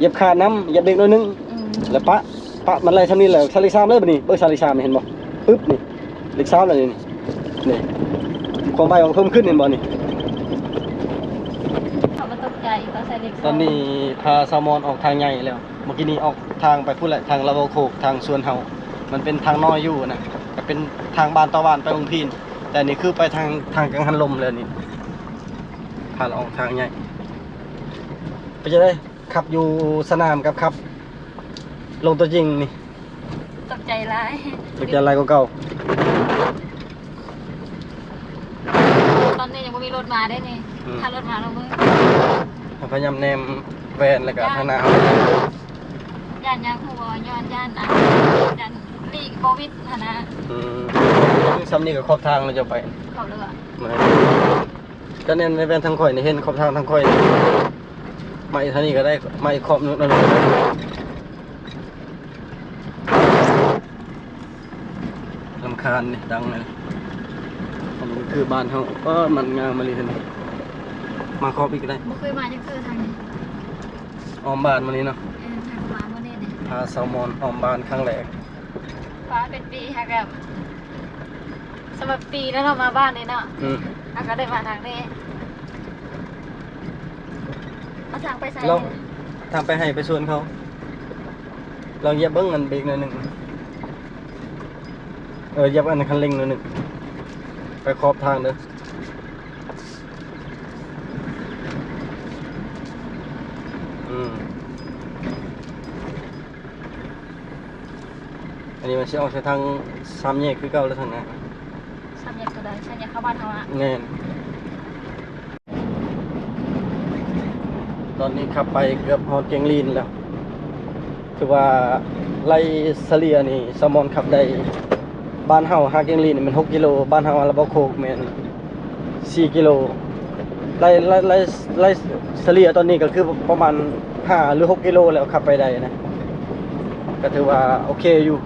ຢຽບຄາດນຳ ຢຽບເບຣກໜ້ອຍໜຶ່ງ ອືມ ແລ້ວປະ ປະມັນໄຫຼສ່ຳນີ້ແລ້ວ ໃສ່ເລກສາມເລີຍບັດນີ້ ເບິ່ງໃສ່ເລກສາມເຫັນບໍ່? ປຶບ ນີ້ ເລກສາມແລ້ວນີ້ ນີ້ ຄວາມໄວຂອງເພີ່ມຂຶ້ນເຫັນບໍ່ນີ້? ເຂົາບໍ່ຕົກໃຈ ເຂົາໃສ່ເລກສອງ ຕອນນີ້ພາສາວມອນອອກທາງໃຫຍ່ແລ້ວ ເມື່ອກີ້ນີ້ອອກທາງໄປພຸ້ນແຫຼະ ທາງລາວໂຄກ ທາງສວນເຮົາ ມັນເປັນທາງນ້ອຍຢູ່ນະ ກໍເປັນທາງບ້ານຕໍ່ບ້ານໄປຫົງພີນ ແຕ່ນີ້ຄືໄປທາງ ທາງກັງຫັນລົມແລ້ວນີ້ ພາລາວອອກທາງໃຫຍ່. ເປັນຈັ່ງໃດ? ຂັບຢູ່ສະໜາມກັບຂັບລົງຕົວຈິງນີ້ ຕົກໃຈຫຼາຍ ຕົກໃຈຫຼາຍກວ່າເກົ່າ. ຕອນນີ້ຍັງບໍ່ມີລົດມາເດ້ນີ້ ອືມ ຖ້າລົດມາລະເບິ່ງ ເຮົາພະຍາຍາມແນມແວ່ນ ແລ້ວກໍ ຢ້ານ ທາງໜ້າເຮົາ ຢ້ານຫຍັງຮູ້ບໍ່? ຍ້ອນຢ້ານ ອ່າ ຢ້ານຫຼີກໂຄວິດຫັ້ນນະ. ອືມ ສ່ຳນີ້ກໍຂອບທາງແລ້ວເຈົ້າໄປ ຂອບແລ້ວ ແມ່ນ ກໍແນມໃນແວ່ນທາງຂ້ອຍນີ້ ເຫັນຂອບທາງທາງຂ້ອຍນີ້ ມາອີກທາງນີ້ກໍໄດ້ ມາອີກຂອບໜຶ່ງນັ້ນ ລຳຄານນີ້ ດັງເລີຍ. ອັນນີ້ຄືບ້ານເຮົາ ເອີ ມັນງາມອີ່ຫຼີ ມາຂອບອີກກໍໄດ້. ບໍ່ເຄີຍມາຈັກເທື່ອທາງນີ້ ອ້ອມບ້ານມານີ້ເນາະ. ເອີ ທາງມາມື້ນີ້ເດ້ ພາສາວມອນອ້ອມບ້ານຄັ້ງແລກ ວ່າເປັນປີຫາກະ ສຳລັບປີແລ້ວເນາະ ມາບ້ານນີ້ເນາະ. ອືມ ເຮົາກໍໄດ້ມາທາງນີ້. ເອົາທາງໄປໃສ? ລອງທາງໄປໄຮ່ໄປສວນເຂົາ. ລອງຢຽບເບິ່ງອັນເບຣກໜ້ອຍໜຶ່ງ. ເອີ ຢຽບອັນຄັນເລັ່ງໜ້ອຍໜຶ່ງ. ໄປຂອບທາງເດີ. ອືມ. ອັນນີ້ມັນຊິອອກໃສ່ທາງສາມແຍກຄືເກົ່າ ຫຼືທາງໜ້າ? ສາມແຍກຕົວໃດ? ສາມແຍກເຂົ້າບ້ານເຮົາອະ? ແມ່ນ. ຕອນນີ້ຂັບໄປເກືອບຮອດແກ້ງລີນແລ້ວ. ຖືວ່າໄລ່ສະເລ່ຍນີ້ ສາວມອນຂັບໄດ້ ບ້ານເຮົາຫາແກ້ງລີນນີ້ແມ່ນຫົກກິໂລ, ບ້ານເຮົາລະບໍ່ໂຄກແມ່ນສີ່ກິໂລ. ໄລ່ ໄລ່ ໄລ່ ໄລ່ສະເລ່ຍຕອນນີ້ກໍຄືປະມານຫ້າຫຼືຫົກກິໂລແລ້ວ ຂັບໄປໄດ້ນະ ກໍຖືວ່າໂອເຄຢູ່.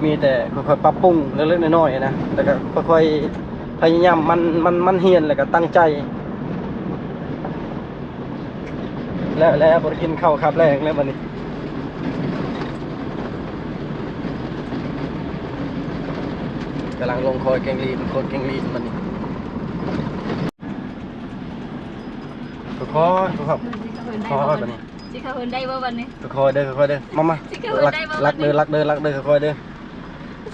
ມີແຕ່ຄ່ອຍໆປັບປຸງເລັກໆນ້ອຍໆນະ ແລ້ວກໍຄ່ອຍໆພະຍາຍາມໝັ່ນ ໝັ່ນ ໝັ່ນຮຽນ ແລ້ວກໍຕັ້ງໃຈ. ແລ້ວ ແລ້ວບໍ່ໄດ້ກິນເຂົ້າຄາບແລງແລ້ວບັດນີ້ ກຳລັງລົງຄອຍແກ້ງລີນ ໂຄດແກ້ງລີນບັດນີ້. ຄ່ອຍໆ ຄ່ອຍໆ ຄ່ອຍໆບັດນີ້ ຊິເຂົ້າເຮືອນໄດ້ບໍ່ບັດນີ້? ຄ່ອຍໆເດີ ຄ່ອຍໆເດີ ມາ ມາ ຊິເຂົ້າເຮືອນໄດ້ບໍ່ບັດນີ້? ລັກເດີ ລັກເດີ ລັກເດີ ຄ່ອຍໆເດີ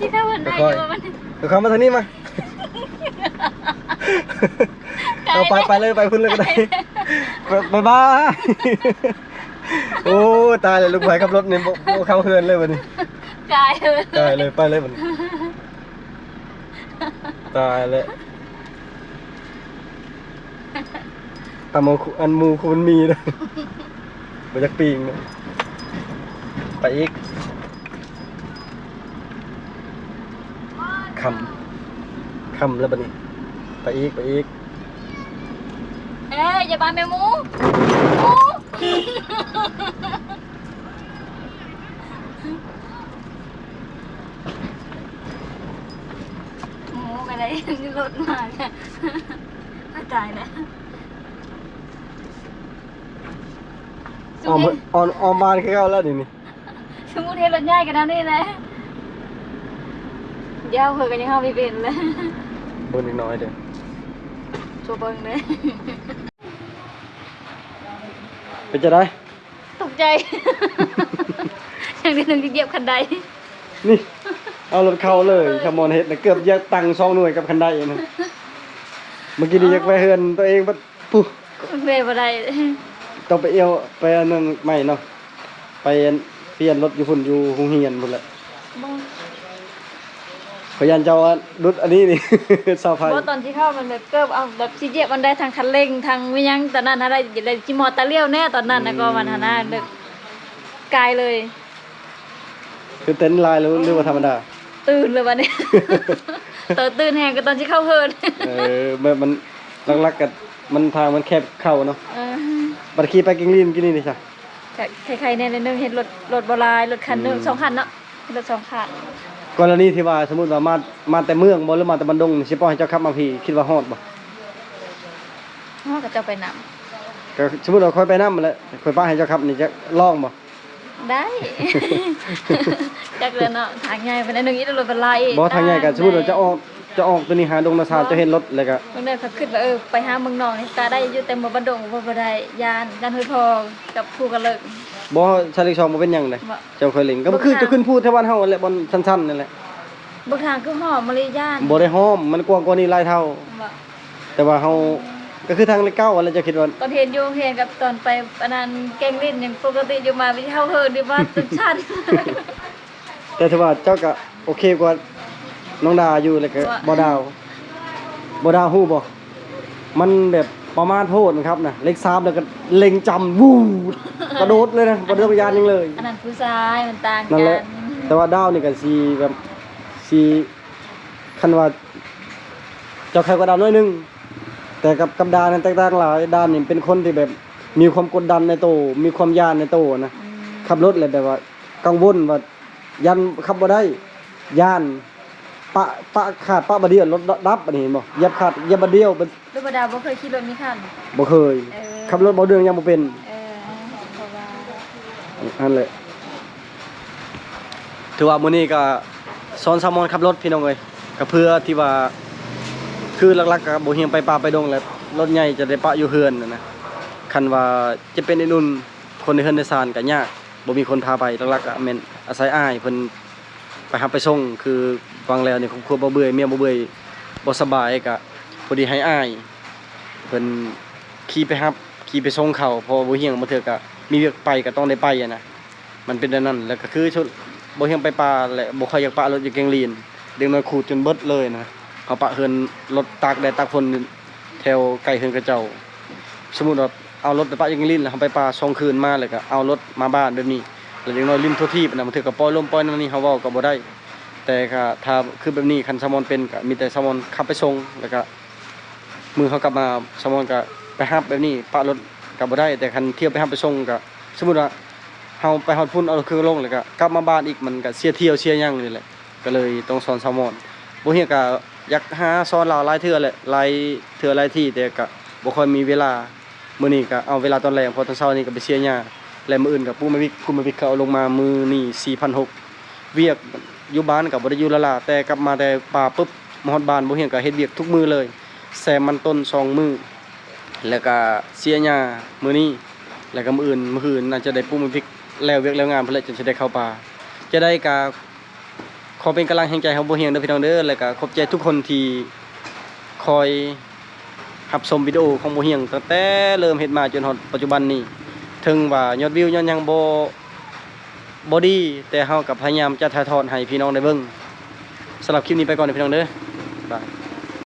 ຊິເຂົ້າເຮືອນໄດ້ບໍ່ບັດນີ້? ຄ່ອຍໆ ເຂົ້າມາທາງນີ້ມາ. ກາຍ ເອົາໄປ ແລ້ວ ໄປເລີຍ ໄປພຸ້ນເລີຍກໍໄດ້. ບາຍບາຍ. ໂອ້ຍ ຕາຍແລ້ວ ລູກໃຜຂັບລົດນີ້ ບໍ່ ບໍ່ເຂົ້າເຮືອນເລີຍບັດນີ້. ກາຍເລີຍ ກາຍເລີຍ ໄປເລີຍບັດນີ້. ຕາຍແລ້ວ. ຕຳເອົາ ອັນໝູ່ຄູນມີເດີ ບໍ່ຢາກປີ້ງເດີ. ໄປອີກ. ຄ່ຳ ຄ່ຳແລ້ວບັດນີ້. ໄປອີກ ໄປອີກ. ເອີຍ ຢ່າບາດແມ່ໝູ ໝູ. ໝູກໍໄດ້ລົດມາ ຕາຍແລ້ວ. ອ້ອມ ອ້ອມ ອ້ອມບ້ານຄືເກົ່າແລ້ວນີ້. ສົມມຸດເຫັນລົດໃຫຍ່ກໍແນວນີ້ແຫຼະ. ຢ່າເພິ່ນກໍຍັງເຮົາບໍ່ເປັນແຫຼະ. ເບິ່ງເດັກນ້ອຍເດີ. ເບິ່ງເດີ. ເປັນຈັ່ງໃດ? ຕົກໃຈ. ຢ່າງໜຶ່ງຢຽບຄັນໄດ. ນີ້ ເອົາລົດເຂົ້າເລີຍ. ສາມອນເຮັດນະ ເກືອບຢຽບຕັງສອງໜ່ວຍກັບຄັນໄດນະ. ເມື່ອກີ້ນີ້ຢາກໄປເຮືອນຕົວເອງ ບັດ ພຸ້ນ ແວ່ບໍ່ໄດ້. ຕ້ອງໄປເອົາ ໄປອັນນັ້ນໃໝ່ເນາະ ໄປອັນ ປ່ຽນລົດຢູ່ພຸ້ນ ຢູ່ໂຮງຮຽນພຸ້ນແຫຼະ. ບໍ່ ຂ້ອຍຢ້ານເຈົ້າອະ ຫຼຸດອັນນີ້ນີ້ ເສົາໄຟ. ບໍ່ ຕອນທີ່ເຂົ້າມັນແບບເກີບ ເອົາແບບຊິຢຽບອັນໃດ ທັງຄັນເລັ່ງ ທັງແມ່ນຫຍັງ ຕອນນັ້ນຫັ້ນນະ ໄດ້ ໄດ້ຊິມໍຕາລ້ຽວແນ່ ຕອນນັ້ນນະ. ອືມ ກໍວ່າຫັ້ນນະ ແບບກາຍເລີຍ. ຄືເຕັ້ນຫຼາຍຫຼື ຫຼືວ່າທຳມະດາ? ຕື່ນເລີຍບັດນີ້ ຕອນຕື່ນແຮງກໍຕອນຊິເຂົ້າເຮືອນ. ເອີ ແບບມັນ ຫຼັກໆກໍມັນ ທາງມັນແຄບເຂົ້າເນາະ. ເອີ ບັດຂີ່ໄປແກງລີນກີ້ນີ້ເດຊະ? ກໍໄຄໆແດ່ໜ້ອຍໜຶ່ງ ເຫັນລົດ ລົດບໍ່ຫຼາຍ ລົດຄັນໜຶ່ງ ອືມ ສອງຄັນເນາະ ລົດສອງຄັນ. ກໍລະນີທີ່ວ່າ ສົມມຸດວ່າມາ ມາແຕ່ເມືອງບໍ່ ຫຼືມາແຕ່ບ້ານດົງ ຊິປ່ອຍໃຫ້ເຈົ້າຂັບມາພີ້ ຄິດວ່າຮອດບໍ່? ຮອດ ກໍເຈົ້າໄປນຳ. ກໍສົມມຸດວ່າຂ້ອຍໄປນຳຫັ້ນແຫຼະ ຂ້ອຍປະໃຫ້ເຈົ້າຂັບນີ້ ຈະລອງບໍ່? ໄດ້ ຈັກແລ້ວເນາະ ທາງໃຫຍ່ປານໃດໜຶ່ງ ອີກລົດບັນໄລອີກ. ບໍ່ ທາງໃຫຍ່ກໍ ຕາມ ສົມມຸດວ່າຈະອອກ ຈະອອກຕົວນີ້ຫາດົງນາຊານ ເຈົ້າເຫັນລົດແລ້ວກໍ ເບິ່ງໄດ້ ເພິ່ນຄິດວ່າ ເອີ ໄປຫາເມືອງນອກນີ້ ກະໄດ້ຢູ່ ແຕ່ເມືອງບ້ານດົງບໍ່ ບໍ່ໄດ້ ຢ້ານ ຢ້ານຫ້ວຍພອງກັບພູກະເລິກ. ບໍ່ ຊາວເລັກສອງບໍ່ເປັນຫຍັງເດ້ ບໍ່ ເຈົ້າຄ່ອຍເລັ່ງ ກໍຄືເຈົ້າຂຶ້ນພູແຖວບ້ານເຮົາຫັ້ນແຫຼະ ບ່ອນຊັນໆນັ້ນແຫຼະ. ເບິ່ງທາງຄືຫ້ອມມາເລີຍ ຢ້ານ ບໍ່ໄດ້ຫ້ອມ ມັນກວ້າງກວ່ານີ້ຫຼາຍເທົ່າ. ບໍ່ ແຕ່ວ່າເຮົາ ກໍຄືທາງເລກເກົ້າຫັ້ນແຫຼະ ເຈົ້າຄິດວ່າ ຕອນເຫັນຢູ່ໂຮງຮຽນກັບຕອນໄປອັນນັ້ນແກງຫຼິ້ນ ຍັງປົກກະຕິຢູ່ ມາວິທະເຮົາເຮີນດີວ່າ ຊັນໆ. ແຕ່ຖືວ່າເຈົ້າກໍໂອເຄກວ່ານ້ອງດາຢູ່ ແລ້ວກໍ ວ່າ ບໍ່ດາວ ບໍ່ດາວຮູ້ບໍ່? ມັນແບບປະໝາດໂພດນະຄັບນະ ເລກສາມແລ້ວກໍເລັງຈຳ ວູ ກະໂດດເລີຍນະ ບໍ່ໄດ້ຢ້ານຫຍັງເລີຍ. ອັນນັ້ນຜູ້ຊາຍມັນຕ່າງກັນ ນັ້ນແຫຼະ. ແຕ່ວ່າດາວນີ້ກໍຊິແບບ ຊິ ຄັນວ່າເຈົ້າໄຄກວ່າດາວໜ້ອຍໜຶ່ງ ແຕ່ກັບ ກັບດາວນັ້ນແຕກຕ່າງຫຼາຍ. ດາວນີ້ເປັນຄົນທີ່ແບບມີຄວາມກົດດັນໃນໂຕ ມີຄວາມຢ້ານໃນໂຕນະ. ອືມ ຂັບລົດແລ້ວແບບວ່າກັງວົນວ່າຢ້ານຂັບບໍ່ໄດ້ ຢ້ານປະ ປະຂາດປະບາດດຽວ ລົດດັບ ອັນນີ້ເຫັນບໍ່ ຢຽບຂາດຢຽບບາດດຽວ. ຫຼືວ່າດາວບໍ່ເຄີຍຂີ່ລົດມີຄັນ? ບໍ່ເຄີຍ. ເອີ ຂັບລົດເບົາເດືອງຍັງບໍ່ເປັນ. ເອີ ເພາະວ່າ ຫັ້ນແຫຼະ ຖືວ່າມື້ນີ້ກໍສອນສາວມອນຂັບລົດ ພີ່ນ້ອງເອີຍ ກໍເພື່ອທີ່ວ່າ ຄືຫຼັກໆກໍບໍ່ຮຽງໄປປ່າໄປດົງແຫຼະ ລົດໃຫຍ່ຈະໄດ້ປະຢູ່ເຮືອນຫັ້ນນະ. ຄັນວ່າຈະເປັນອື່ນໆ ຄົນໃນເຮືອນໃນຊານກໍຍາກ ບໍ່ມີຄົນພາໄປ. ຫຼັກໆກໍແມ່ນອາໄສອ້າຍເພິ່ນ ໄປຮັບໄປສົ່ງ ຄືຟັງແລ້ວນີ້ ຄອບຄົວບໍ່ເບື່ອຍ ເມຍບໍ່ເບື່ອຍ ບໍ່ສະບາຍ ກະພໍດີໃຫ້ອ້າຍເພິ່ນຂີ່ໄປຮັບ ຂີ່ໄປສົ່ງເຂົາ ເພາະວ່າບໍ່ຮຽງບາງເທື່ອກະມີວຽກໄປກະຕ້ອງໄດ້ໄປຫັ້ນນະ ມັນເປັນແນວນັ້ນ. ແລ້ວກະຄືບໍ່ຮຽງໄປປ່າ ແລະ ບໍ່ຄ່ອຍຢາກປະລົດຢູ່ແກງລີນ ເດັກນ້ອຍຂູດຈົນເບິດເລີຍນະ. ເຮົາປະເຮືອນ ລົດຕາກແດດຕາກຝົນແຖວໃກ້ເຮືອນເຂົາເຈົ້າ ສົມມຸດວ່າ ເອົາລົດໄປປະຢູ່ແກງລີນ ແລ້ວເຮົາໄປປ່າສອງຄືນມາ ແລ້ວກໍເອົາລົດມາບ້ານແບບນີ້ ແລ້ວເດັກນ້ອຍຫຼິ້ນທົ່ວທີບນະ ບາງເທື່ອກໍປ່ອຍລົມປ່ອຍນັ້ນນີ້ ເຮົາເວົ້າກໍບໍ່ໄດ້. ແຕ່ກໍຖ້າຄືແບບນີ້ ຄັນສາວມອນເປັນ ກໍມີແຕ່ສາວມອນຂັບໄປສົ່ງ ແລ້ວກໍມື້ເຮົາກັບມາ ສາວມອນກໍໄປຮັບແບບນີ້ ປະລົດກໍບໍ່ໄດ້. ແຕ່ຄັນທ່ຽວໄປຮັບໄປສົ່ງ ກໍສົມມຸດວ່າເຮົາໄປຮອດພຸ້ນ ເອົາເຄື່ອງລົງ ແລ້ວກໍກັບມາບ້ານອີກ ມັນກໍເສຍທ່ຽວເສຍຫຍັງນີ້ແຫຼະ. ກໍເລີຍຕ້ອງສອນສາວມອນ. ບໍ່ຮຽງກໍຢາກຫາສອນລາວຫຼາຍເທື່ອແຫຼະ ຫຼາຍເທື່ອຫຼາຍທີ່ ແຕ່ກໍບໍ່ຄ່ອຍມີເວລາ. ມື້ນີ້ກໍເອົາເວລາຕອນແລງ ເພາະຕອນເຊົ້ານີ້ກໍໄປເສຍຫຍ້າ ແລະ ມື້ອື່ນກໍປູມາວິກ ປູມາວິກເຂົາເອົາລົງມາມື້ນີ້ສີ່ພັນຫົກ. ວຽກຢູ່ບ້ານກໍບໍ່ໄດ້ຢູ່ລ້າໆ ແຕ່ກັບມາແຕ່ປ່າປຶບ ມາຮອດບ້ານ ບໍ່ຮຽງກໍເຮັດວຽກທຸກມື້ເລີຍ ແຊມມັນຕົ້ນສອງມື້ ແລ້ວກໍເສຍຫຍ້າມື້ນີ້ ແລ້ວກໍມື້ອື່ນ ມື້ຮືນໜ້າຈະໄດ້ປູມາວິກ ແລ້ວວຽກແລ້ວງານພຸ້ນແຫຼະ ຈຶ່ງຊິໄດ້ເຂົ້າປ່າ. ຈະໄດ້ກໍ ຂໍເປັນກຳລັງແຮງໃຈໃຫ້ບໍ່ຮຽງເດີພີ່ນ້ອງເດີ ແລະກະຂອບໃຈທຸກຄົນທີ່ຄອຍຮັບຊົມວິດີໂອຂອງບໍ່ຮຽງ ຕັ້ງແຕ່ເລີ່ມເຮັດມາຈົນຮອດປັດຈຸບັນນີ້. ເຖິງວ່າຍອດວິວຍອດຫຍັງບໍ່ ບໍ່ດີ ແຕ່ເຮົາກໍພະຍາຍາມຈະຖ່າຍທອດໃຫ້ພີ່ນ້ອງໄດ້ເບິ່ງ. ສຳລັບຄລິບນີ້ໄປກ່ອນເດີພີ່ນ້ອງເດີ ບາຍ.